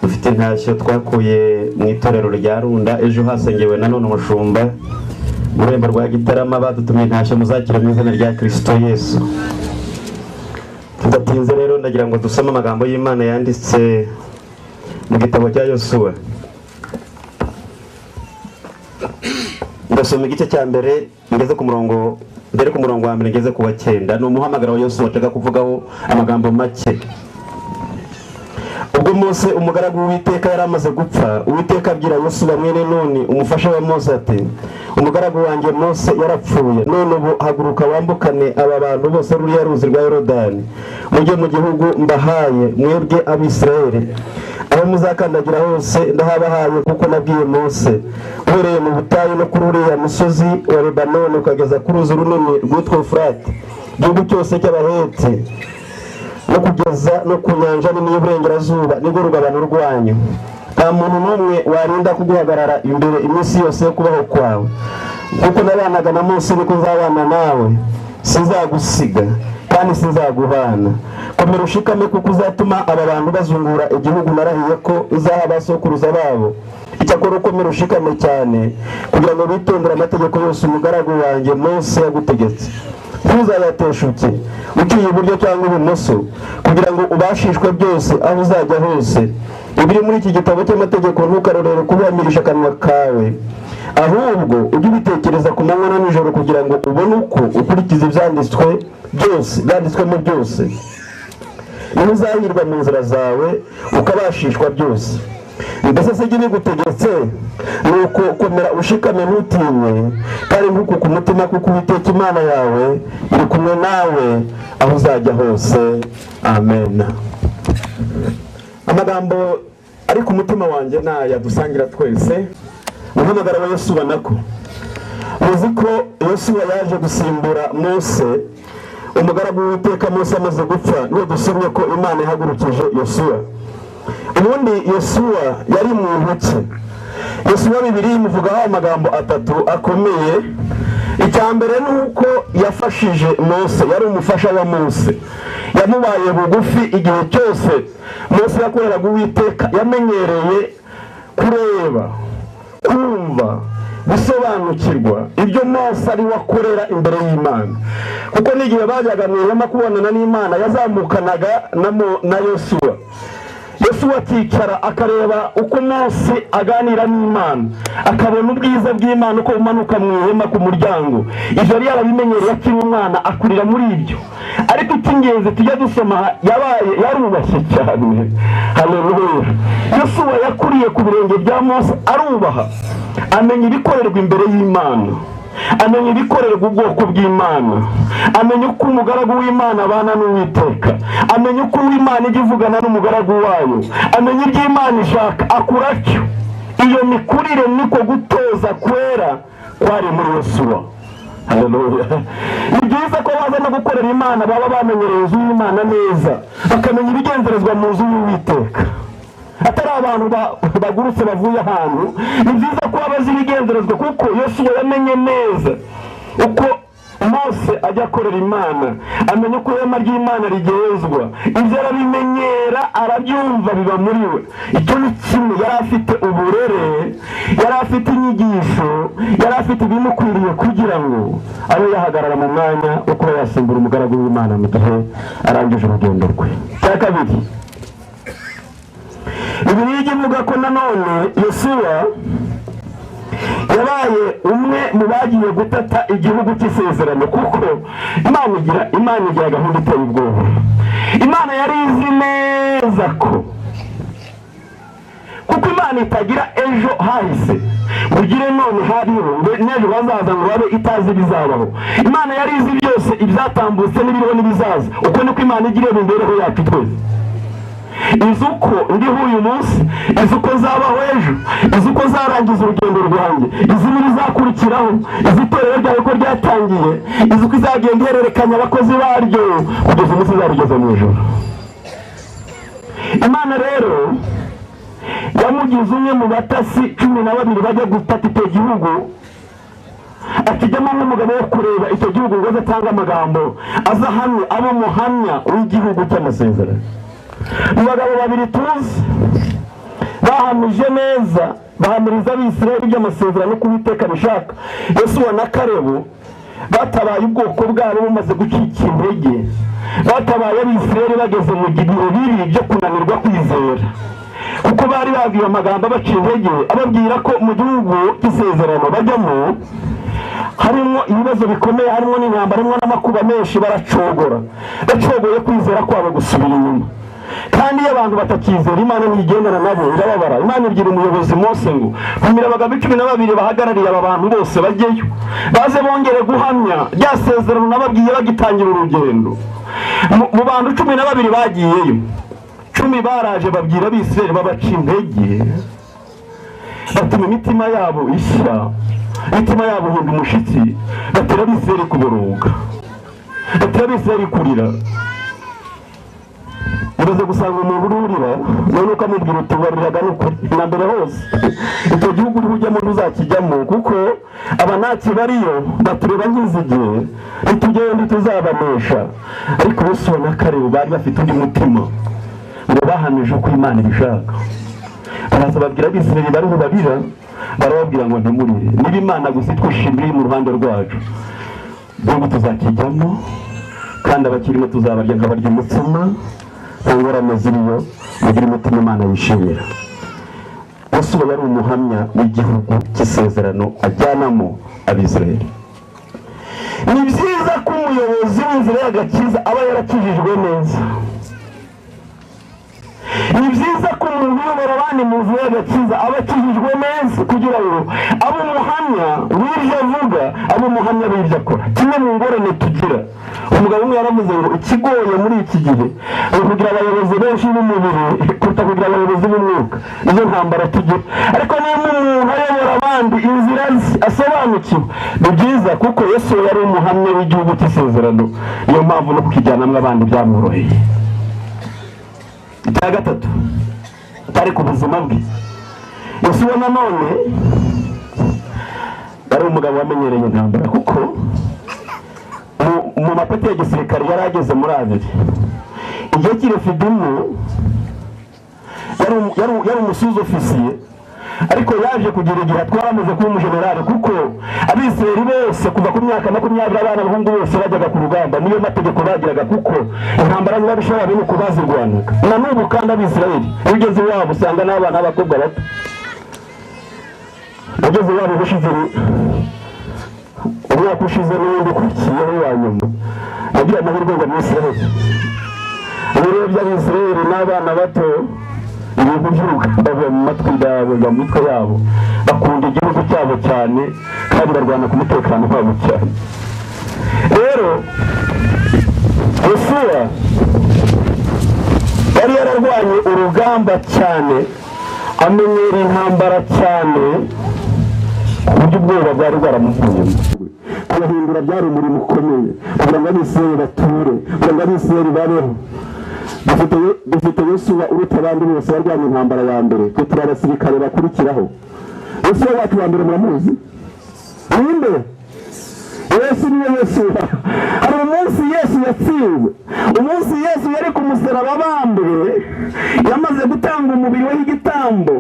Dufite intashyo twakuye mu itorero rya Runda, ejo hasengewe nanone umushumba mu rurembo rwa Gitarama, badutumye intashyo muzakira mu izina rya Kristo Yesu. Tudatinze rero ndagira ngo dusome amagambo y'Imana yanditse mu gitabo cya Yosuwa. Ndasoma igice cya mbere ngeze ku murongo mbere, ku murongo wa mbere ngeze ku wa 9. Ni umuhamagaro wa Yosuwa nshaka kuvugaho amagambo make. Ubwo Mose umugaragu w'Uwiteka yari amaze gupfa, Uwiteka abwira Yosuwa mwene Nuni umufasha wa Mose ati: umugaragu wanjye Mose yarapfuye, none ubu haguruka wambukane aba bantu bose ruriya ruzi rwa Yorodani, mujye mu gihugu mbahaye mwebwe Abisirayeli. Aho muzakandagira hose ndahabahaye, kuko nabwiye Mose, uhereye mu butayu no kuri uriya musozi wa Lebanoni ukageza ku ruzi runini rwitwa Efurati, igihugu cyose cy'Abaheti, no kugeza no ku nyanja nini y'uburengerazuba, nibwo rugabano rwanyu. Nta muntu n'umwe warinda kuguhagarara imbere iminsi yose yo kubaho kwawe, kuko nabanaga na Mose niko nzabana nawe, sinzagusiga kandi sinzaguhana. Komera ushikame, kuko uzatuma aba bantu bazungura igihugu narahiye ko uzaha abasokuruza babo. Icyakora ukomera ushikame cyane, kugira ngo witondere amategeko yose umugaragu wanjye Mose yagutegetse, ntuzayateshuke uciye iburyo cyangwa ibumoso, kugira ngo ubashishwe byose aho uzajya hose. Ibiri muri iki gitabo cy'amategeko ntukarorere kubihamirisha akanwa kawe, ahubwo ujye ubitekereza ku manywa na nijoro, kugira ngo ubone uko ukurikiza ibyanditswe byose, byanditswemo byose. Niho uzahirwa mu nzira zawe, ukabashishwa byose. Mbese se bigutegetse? Nuko komera ushikame, ntutinye kandi ntukuke umutima, kuko Uwiteka Imana yawe iri kumwe nawe aho uzajya hose. Amen. Amagambo ari ku mutima wanjye naya dusangira twese. Umuhamagaro wa Yosuwa nako. Muzi ko Yosuwa yaje gusimbura Mose, umugaragu w'Uwiteka. Mose amaze gupfa, niwe dusomye ko Imana ihagurukije Yosuwa. Ubundi Yosuwa yari muntu ki? Yosuwa Bibiliya imuvugaho amagambo atatu akomeye. Icya mbere ni uko yafashije Mose, yari umufasha wa Mose, yamubaye bugufi igihe cyose Mose yakoreraga Uwiteka. Yamenyereye kureba, kumva, gusobanukirwa ibyo Mose ari wakorera imbere y'Imana, kuko n'igihe bajyaga mu ihema kubonana n'Imana yazamukanaga na Yosuwa. Yosuwa akicara akareba uko Mose aganira n'Imana, akabona ubwiza bw'Imana uko bumanuka mu ihema ku muryango. Ibyo yari yarabimenyereye akiri umwana, akurira muri ibyo. Ariko icy'ingenzi tujya dusoma, yabaye yarubashye cyane. Haleluya. Yosuwa yakuriye ku birenge bya Mose, arubaha, amenya ibikorerwa imbere y'Imana. amenya ibikorerwa ubwoko bw'Imana, amenya uko umugaragu w'Imana abana n'Uwiteka, amenya uko Uwimana ijya ivugana n'umugaragu wayo, amenya ibyo Imana ishaka, akura atyo. Iyo mikurire niko gutoza kwera kwari muri Yosuwa. Haleluya. Ni byiza ko baza no gukorera Imana baba bamenyereye inzu y'Imana neza, bakamenya ibigenzerezwa mu nzu y'Uwiteka, atari abantu bagurutse bavuye ahantu. Ni byiza ko bazi ibigenzerezwa, kuko Yosuwa yamenye neza uko Mose ajya akorera Imana, amenya uko ihema ry'Imana rigenzwa, ibyo arabimenyera, arabyumva, biba muri we. Icyo ni kimwe, yari afite uburere, yari afite inyigisho, yari afite ibimukwiriye kugira ngo abe yahagarara mu mwanya wo kuba yasimbura umugaragu w'Imana mu gihe arangije urugendo rwe. Cya kabiri, Bibiliya ivuga ko nanone Yosuwa yabaye umwe mu bagiye gutata igihugu cy'isezerano, kuko Imana igira gahunda iteye ubwoba. Imana yari izi neza ko, kuko Imana itagira ejo hahise ugire none hariho n'ejo hazaza ngo babe itazi ibizabaho. Imana yari izi byose, ibyatambutse n'ibiriho n'ibizaza. Uko niko Imana igira imibereho yacu twese. Izi uko ndiho uyu munsi, izi uko nzabaho ejo, izi uko nzarangiza urugendo rwanjye, izi n'ibizakurikiraho, izi itorero ryawe ko ryatangiye, izi uko izagenda ihererekanya abakozi baryo kugeza umunsi izarugeza mu ijoro. Imana rero yamugize umwe mu batasi 12 bajya gutata icyo gihugu, akijyamo nk'umugabo wo kureba icyo gihugu ngo aze atange amagambo, aza hamwe abe umuhamya w'igihugu cy'amasezerano. Mu bagabo babiri tuzi bahamije neza, bahamiriza Abisirayeli iby'amasezerano ko Uwiteka abishaka, Yosuwa na Kalebu batabaye ubwoko bwabo bumaze gucika intege, batabaye Abisirayeli bageze mu gihe bibi byo kunanirwa kwizera, kuko bari babwiye amagambo abaca intege, ababwira ko mu gihugu cy'isezerano bajyamo harimo ibibazo bikomeye, harimo n'intambara, harimo n'amakuba menshi. Baracogora, bacogoye kwizera kwabo gusubira inyuma. Kandi iyo abantu batakizera Imana ntigendana nabo, irababara. Imana ibwira umuyobozi Mose ngo ntumira abagabo 12 bahagarariye aba bantu bose bajyeyo, baze bongere guhamya rya sezerano nababwiye bagitangira urugendo. Mu bantu 12 bagiyeyo, 10 baraje babwira Abisirayeli, babaca intege, batuma imitima yabo ishya, imitima yabo ihinda umushitsi, batera Abisirayeli kuboroga, batera Abisirayeli kurira. Uraza gusanga umuntu ururira none ukamubwira uti wariraga n'ukuri na mbere hose icyo gihugu uri ujyamo ntuzakijyamo, kuko abanaki bariyo batureba nk'inzige, nitujyayo ntituzabanesha. Ariko Yosuwa na Kalebu bari bafite undi mutima, ngo bahamije uko Imana ibishaka. Baraza babwira Abisirayeli bariho barira, barababwira ngo ntimurire, niba Imana gusa itwishimiye mu ruhande rwacu, igihugu tuzakijyamo, kandi abakirimo tuzabarya nkabarya umutsima, ingorane ziriyo mugira umutima Imana yishimira. Yosuwa yari umuhamya w'igihugu cy'isezerano ajyanamo Abisirayeli. Ni byiza ko umuyobozi w'inzira y'agakiza aba yarakijijwe neza. Ni byiza ko umuntu uyobora abandi mu nzira y'agakiza aba akijijwe neza, kugira ngo abe umuhamya w'ibyo avuga, abe umuhamya w'ibyo akora. Kimwe mu ngorane tugira, umugabo umwe yaravuze ngo ikigoye muri iki gihe ni ukugira abayobozi benshi b'umubiri kuruta kugira abayobozi b'umwuka. Nizo ntambara tugira. Ariko niba umuntu ayobora abandi inzira asobanukiwe, ni byiza, kuko Yesu yari umuhamya w'igihugu cy'isezerano, niyo mpamvu no kukijyanamo abandi byamworoheye. Icya gatatu cyari ku buzima bwe, Yosuwa nanone yari umugabo wamenyereye intambara, kuko mu mapeti ya gisirikare yari ageze muri 2. Igihe cy'irefidimu yari umusuzi ofisiye, ariko yaje kugira igihe atwara amaze kuba umujenerali, kuko Abisirayeli bose kuva ku myaka 20 abana b'abahungu bose bajyaga ku rugamba, niyo mategeko bagiraga, kuko intambara z'ababisha babo nuko bazirwanaga. Na n'ubu kandi Abisirayeli iyo ugeze iwabo usanga n'abana b'abakobwa bato, ugeze iwabo ubushize umwaka ushize n'undi ukurikiyeho wa nyuma, yagira amahirwe ngo Abisirayeli ibirori by'Abisirayeli n'abana bato ibintu by'urugamba biba mu matwi yabo, biba mu mitwe yabo, Bakunda igihugu cyabo cyane kandi barwana ku mutekano wabo cyane. Rero Yosuwa yari yararwanye urugamba cyane, amenyera intambara cyane, ku buryo ubwoba bwari bwaramuvuyemo. Kubahindura byari umurimo ukomeye kugira ngo Abisirayeli bature, kugira ngo Abisirayeli babeho. Dufite Yosuwa uruta abandi bose barwanya intambara ya mbere, twe turi abasirikare bakurikiraho. Yosuwa wacu wa mbere muramuzi ninde? Yesu niwe Yosuwa. Hari umunsi Yesu yatsinze, umunsi Yesu yari ku musaraba abambwe, yamaze gutanga umubiri we igitambo,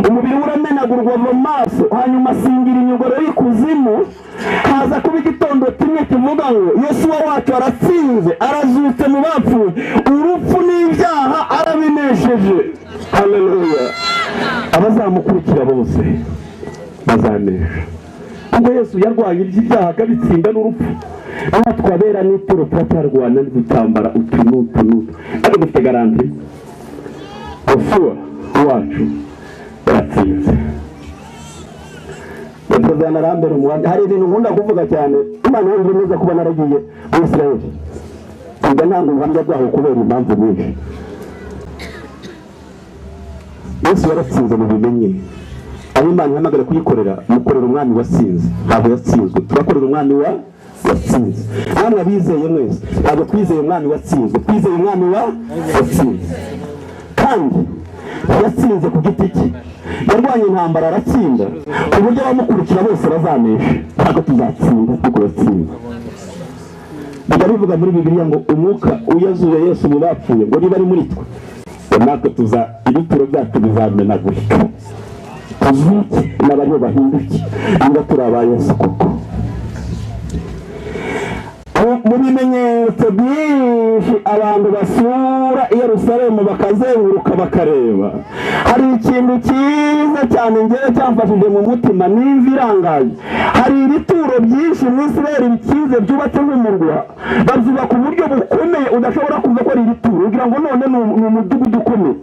umubiri we uramenagurwa mu maso, hanyuma asingira imyugaro y'ikuzimu. Haza kuba igitondo kimwe kivuga ngo Yosuwa wacu aratsinze, arazutse mu bapfuye, urupfu n'ibyaha arabinesheje. Haleluya! Abazamukurikira bose bazanesha. Ubwo Yesu yarwanye iby'ibyaha akabitsinda n'urupfu, natwe abera n'ituro turacyarwana n'udutambara utu n'utu n'utu, ariko dufite garanti, Yosuwa wacu yaratsinze. Batazanarambere umuhamya. Hari ibintu nkunda kuvuga cyane. Imana yongeye neza kuba naragiye muri Isirayeli, njya ntanga ubuhamya bwaho kubera impamvu nyinshi. Yesu yaratsinze mu bimenye. Aho Imana ihamagara kuyikorera, mukorera umwami watsinze, ntabwo yatsinzwe. Turakorera umwami wa watsinze. Namwe abizeye mwese, ntabwo twizeye umwami watsinzwe, twizeye umwami wa watsinze. Kandi yatsinze ku giti cye, yarwanye intambara aratsinda, ku buryo abamukurikira bose bazanesha. Ntabwo tuzatsinda kuko yatsinze. Bijya bivuga muri Bibiliya ngo umwuka uyazuye Yesu mu bapfuye ngo niba ari muri twe, natwe tuza ibituro byacu bizamenagurika, tuzuke n'abariho bahinduke, niba turi aba Yesu koko. Mu bimenyetso byinshi abantu basura i Yerusalemu bakazenguruka bakareba, hari ikintu cyiza cyane ngewe cyamfashije mu mutima n'imvi irangaye. Hari ibituro byinshi mu Isirayeli bikize byubatse nk'umurwa, babyubaka uburyo bukomeye udashobora kuva ko ari ibituro, ugira ngo none ni umudugudu ukomeye.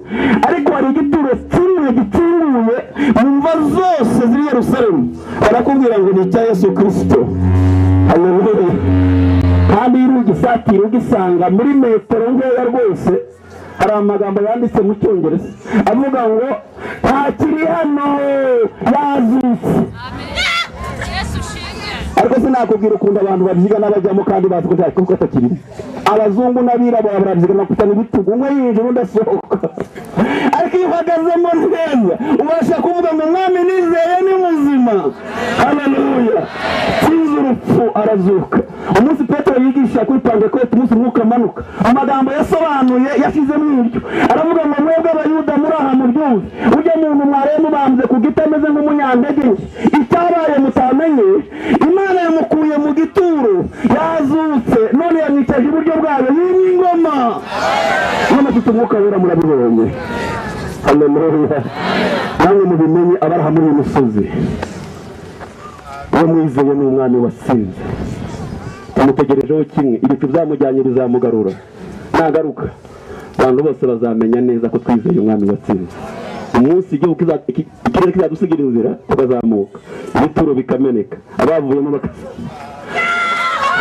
Ariko hari igituro kimwe gikinguye mu mva zose ziri Yerusalemu, barakubwira ngo ni icya Yesu Kristo. Haleluya! Kandi iyo ugisatira ugisanga muri metero nkeya rwose, hari amagambo yanditse mu Cyongereza avuga ngo ntakiri hano, yazutse. Ariko sinakubwira ukuntu abantu babyiga n'abajyamo kandi bazi ko nta atakirimo. Abazungu n'abirabura barabyiga bakutana ibitugu, umwe yinjira undi asohoka. Ariko iyo uhagazemo neza ubasha kuvuga ngo umwami nizeye ni muzima. Haleluya! Tsinze urupfu arazuka. Umunsi Petero yigisha kuri Pantekote, umunsi umwuka amanuka, amagambo yasobanuye yashizemo iryo, aravuga ngo mwebwe Abayuda muri aha mubyumve, ujya muntu mwariye mubambye ku giti ameze nk'umunyantege nke, icyabaye mutamenye, Imana yamukuye mu gituro, yazutse, none yamwicaje iburyo bwayo, yimye ingoma. None afite umwuka wera, murabibonye. Haleluya! Namwe mubimenye abari aha muri uyu musozi, uwo mwizeye ni umwami watsinze. Tumutegerejeho kimwe, ibicu byamujyanye bizamugarura. Nagaruka abantu bose bazamenya neza ko twizeye umwami watsinze. Umunsi igihugu ikirere kizadusigira inzira, tukazamuka, ibituro bikameneka, abavuyemo bakaza.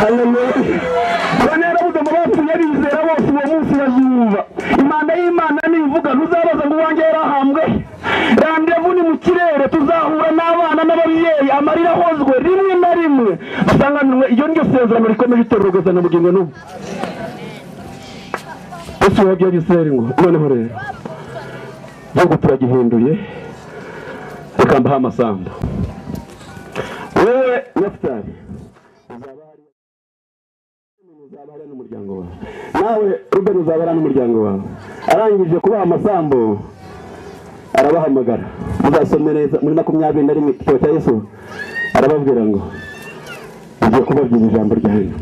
Haleluya! Bane yaravuze ngo bapfuye bizera bose uwo munsi bazumva Imana y'Imana nivuga, ntuzabaza ngo uwanjye yarahambwe. Randevu ni mu kirere, tuzahura n'abana n'ababyeyi, amarira ahozwe rimwe na rimwe dusanganwe. Iyo niryo sezerano rikomeje itorero kugeza na bugingo n'ubu. Yesu yabwiye Abisirayeli ngo noneho rero igihugu turagihinduye, reka mbahe amasambu. Wewe Nafutali uzaba hariya n'umuryango wawe, nawe Rubeni uzaba hariya n'umuryango wawe. Arangije kubaha amasambu arabahamagara. Muzasome neza muri 21 igitabo cya Yesu, arababwira ngo ngiye kubabwira ijambo ryanyu.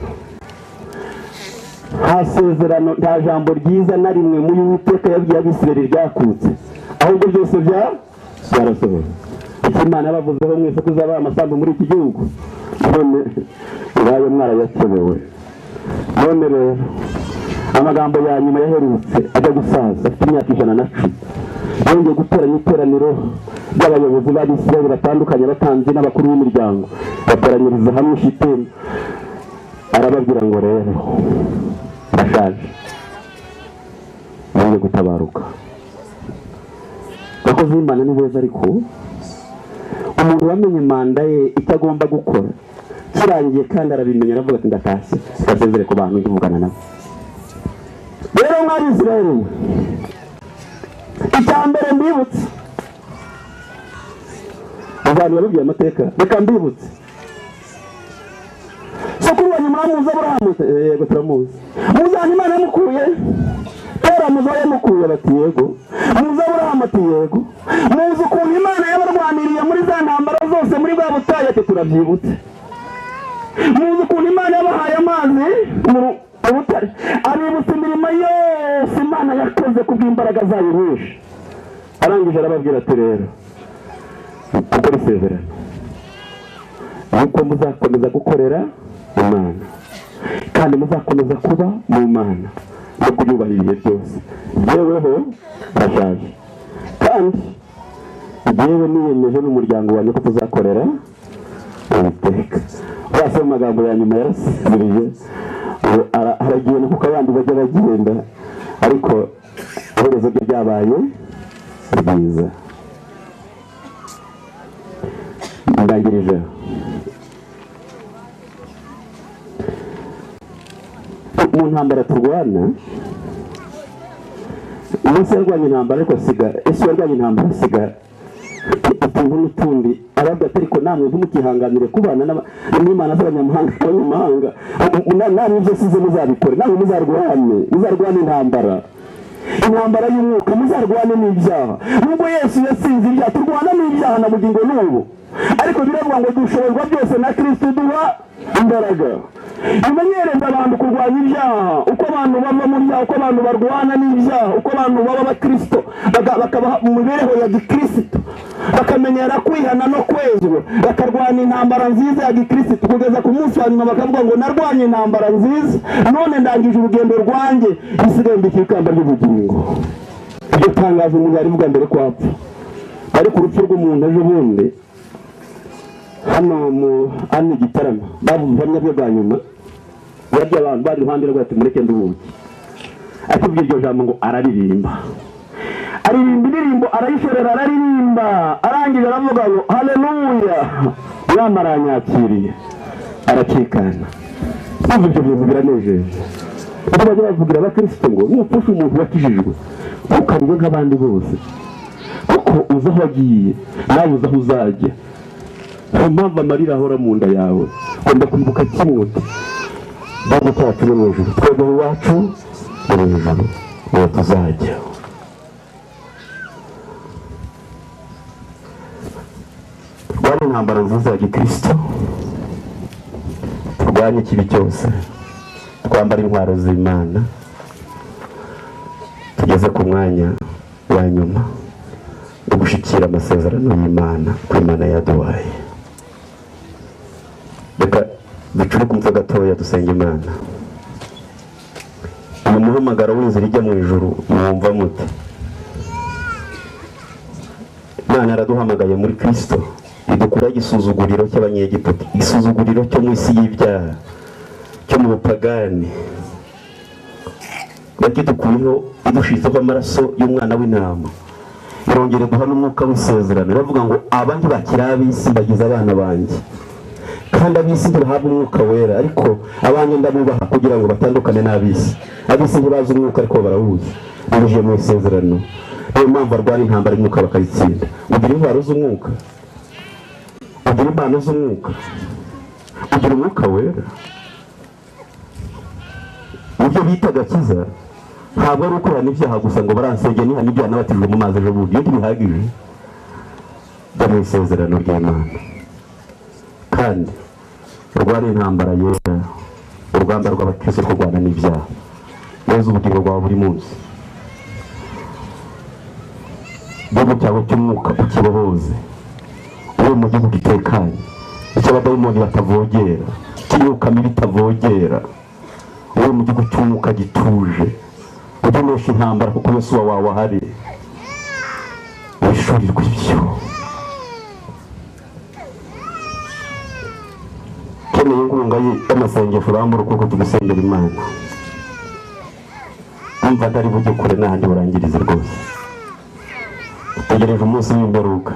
Nta sezerano, nta jambo ryiza na rimwe muri Uwiteka yabwiye Abisirayeli ryakutse, ahubwo byose byarasohoye. Icyo Imana yabavuzeho mwese ko izabaha amasambu muri iki gihugu, none ngayo mwarayakebewe. None rero amagambo ya nyuma yaherutse ajya gusaza afite imyaka 110, Yongeye guteranya iteraniro ry'abayobozi b'Abisirayeli batandukanye, abatambyi n'abakuru b'imiryango, bateranyiriza hamwe Shitemu. Arababwira ngo rero ndashaje, ngiye gutabaruka. Abakozi b'Imana ni beza, ariko umuntu wamenye manda ye, icyo agomba gukora kirangiye kandi arabimenya, aravuga ati ndatashye, ndasezere ku bantu ndivugana nabo. Rero mw'Abisirayeli, icya mbere mbibutse, abantu babibwiye amateka, reka mbibutse. Sokuru wanyu muramuzi Aburahamu? Yego turamuzi. Muzana Imana yamukuye? Tera muzi aho yamukuye? Bati yego. Muzi Aburahamu? Ati yego. Muzi ukuntu Imana yabarwaniriye muri za ntambara zose muri bwa butayu? Ati turabyibutse. Muzi ukuntu Imana yabahaye amazi mu butare? Abibutsa imirimo yose Imana yakoze kubw'imbaraga zayo nyinshi. Arangije arababwira ati rero gukora isezerano nuko muzakomeza gukorera Imana, kandi muzakomeza kuba mu Mana no kuyubaha ibihe byose. Jyeweho ndashaje, kandi jyewe niyemeje n'umuryango wanjye ko tuzakorera Uwiteka. Bose mu magambo ya nyuma yarasubirije, aragenda kuko abandi bajya bagenda, ariko iherezo rye ryabaye ryiza. Ndangirije mu ntambara turwana. Umunsi yarwanye intambara, ariko asiga ese yarwanye intambara asiga utuntu n'utundi, arabwira ati ariko namwe ntimukihanganire kubana n'Imana z'abanyamahanga, abanyamahanga namwe ibyo size muzabikore, namwe muzarwane, muzarwane intambara, intambara y'umwuka, muzarwane n'ibyaha. Nubwo Yesu yatsinze ibyaha, turwana n'ibyaha na bugingo n'ubu, ariko biravuga ngo dushoborwa byose na Kristo uduha imbaraga. Bimenyereza abantu kurwanya ibyaha, uko abantu bava mu byaha, uko abantu barwana n'ibyaha, uko abantu baba abakristo bakabaha mu mibereho ya gikristo, bakamenyera kwihana no kwezwa, bakarwana intambara nziza ya gikristo kugeza ku munsi wa nyuma bakavuga ngo narwanye intambara nziza, none ndangije urugendo rwanjye, isigaye mbikira ikamba ry'ubugingo. Iryo tangazo umuntu yarivuga mbere ko apfa, ariko urupfu rw'umuntu ejo bundi hano mu hano Gitarama bavuze ubuhamya bwe bwa nyuma, yabwiye abantu bari iruhande rwe ati mureke nduhuke. Atubwiye iryo jambo ngo araririmba, aririmba indirimbo, arayishorera, araririmba, arangije aravuga ngo haleluya, Mwami aranyakiriye, aracikana. Kumva ibyo bintu biranejeje. Ubwo bajya bavugira abakristo ngo nupfusha umuntu wakijijwe ntukarire nk'abandi bose, kuko uzi aho agiye nawe uzi aho uzajya. Nta mpamvu amarira ahora mu nda yawe. Ugomba kwibuka kimwe uti Data cyacu uri mu ijuru, twebwe iwacu uri mu ijuru, niho tuzajya. Turwane intambara nziza ya gikristo, turwanye ikibi cyose, twambare intwaro z'Imana, tugeze ku mwanya wa nyuma wo gushyikira amasezerano y'Imana ko Imana yaduhaye. Reka ducurike umutwe gatoya dusenge Imana. Uyu muhamagaro w'inzira ijya mu ijuru mwumva mute? Imana yaraduhamagaye muri Kristo, idukuraho igisuzuguriro cy'Abanyegiputa, igisuzuguriro cyo mu isi y'ibyaha, cyo mu bupagani, yakidukuyeho idushizeho amaraso y'umwana w'intama, irongera iduha n'umwuka w'isezerano. Iravuga ngo aba ntibakiri ab'isi, mbagize abana banjye, kandi ab'isi ntibahabwa umwuka wera, ariko abanjye ndabubaha kugira ngo batandukane n'ab'isi. Ab'isi ntibazi umwuka ariko barawuzi, binyujije mu isezerano. Niyo mpamvu barwana intambara y'umwuka bakayitsinda. Ugira intwaro z'umwuka, ugira impano z'umwuka, ugira umwuka wera. Ibyo bita agakiza ntabwo ari ukorana ibyaha gusa ngo baransenge nihana ibyaha n'abatijwe mu mazi ejo bundi, iyo ntibihagije. Jya mu isezerano ry'Imana kandi urwane intambara yera, urugamba rw'abakristo rwo kurwana n'ibyaha. Weze ubugingo bwawe buri munsi, igihugu cyawe cy'umwuka ukibohoze, ube mu gihugu gitekanye, icyo abadayimoni batavogera, cy'imyuka mibi itavogera, ube mu gihugu cy'umwuka gituje, ujye unesha intambara kuko Yosuwa wawe ahari. Duhishurirwe ibyo. Ukeneye inkunga y'amasengesho, urambura ukuboko tugusengera Imana. Umva, ntari bujye kure n'ahandi burangirize rwose. Dutegereje umunsi w'imperuka,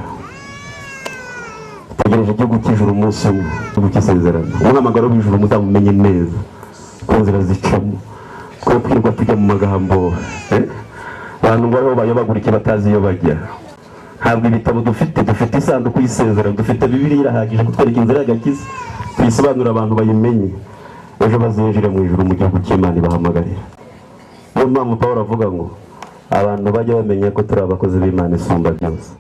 dutegereje igihugu cy'ijuru, umunsi umwe, igihugu cy'isezerano. Umuhamagaro w'ijuru muzamumenye neza ku nzira zicamo. Twe twirirwa tujya mu magambo, abantu ngo ariho bayobagurike batazi iyo bajya. Ntabwo ibitabo dufite, dufite isanduku y'isezerano, dufite Bibiliya irahagije kutwereka inzira y'agakiza. Tuyisobanurire abantu bayimenye, ejo bazinjire mu ijuru, mu gihugu cy'Imana ibahamagarira. Niyo mpamvu Paul avuga ngo abantu bajya bamenya ko turi abakozi b'Imana isumba byose.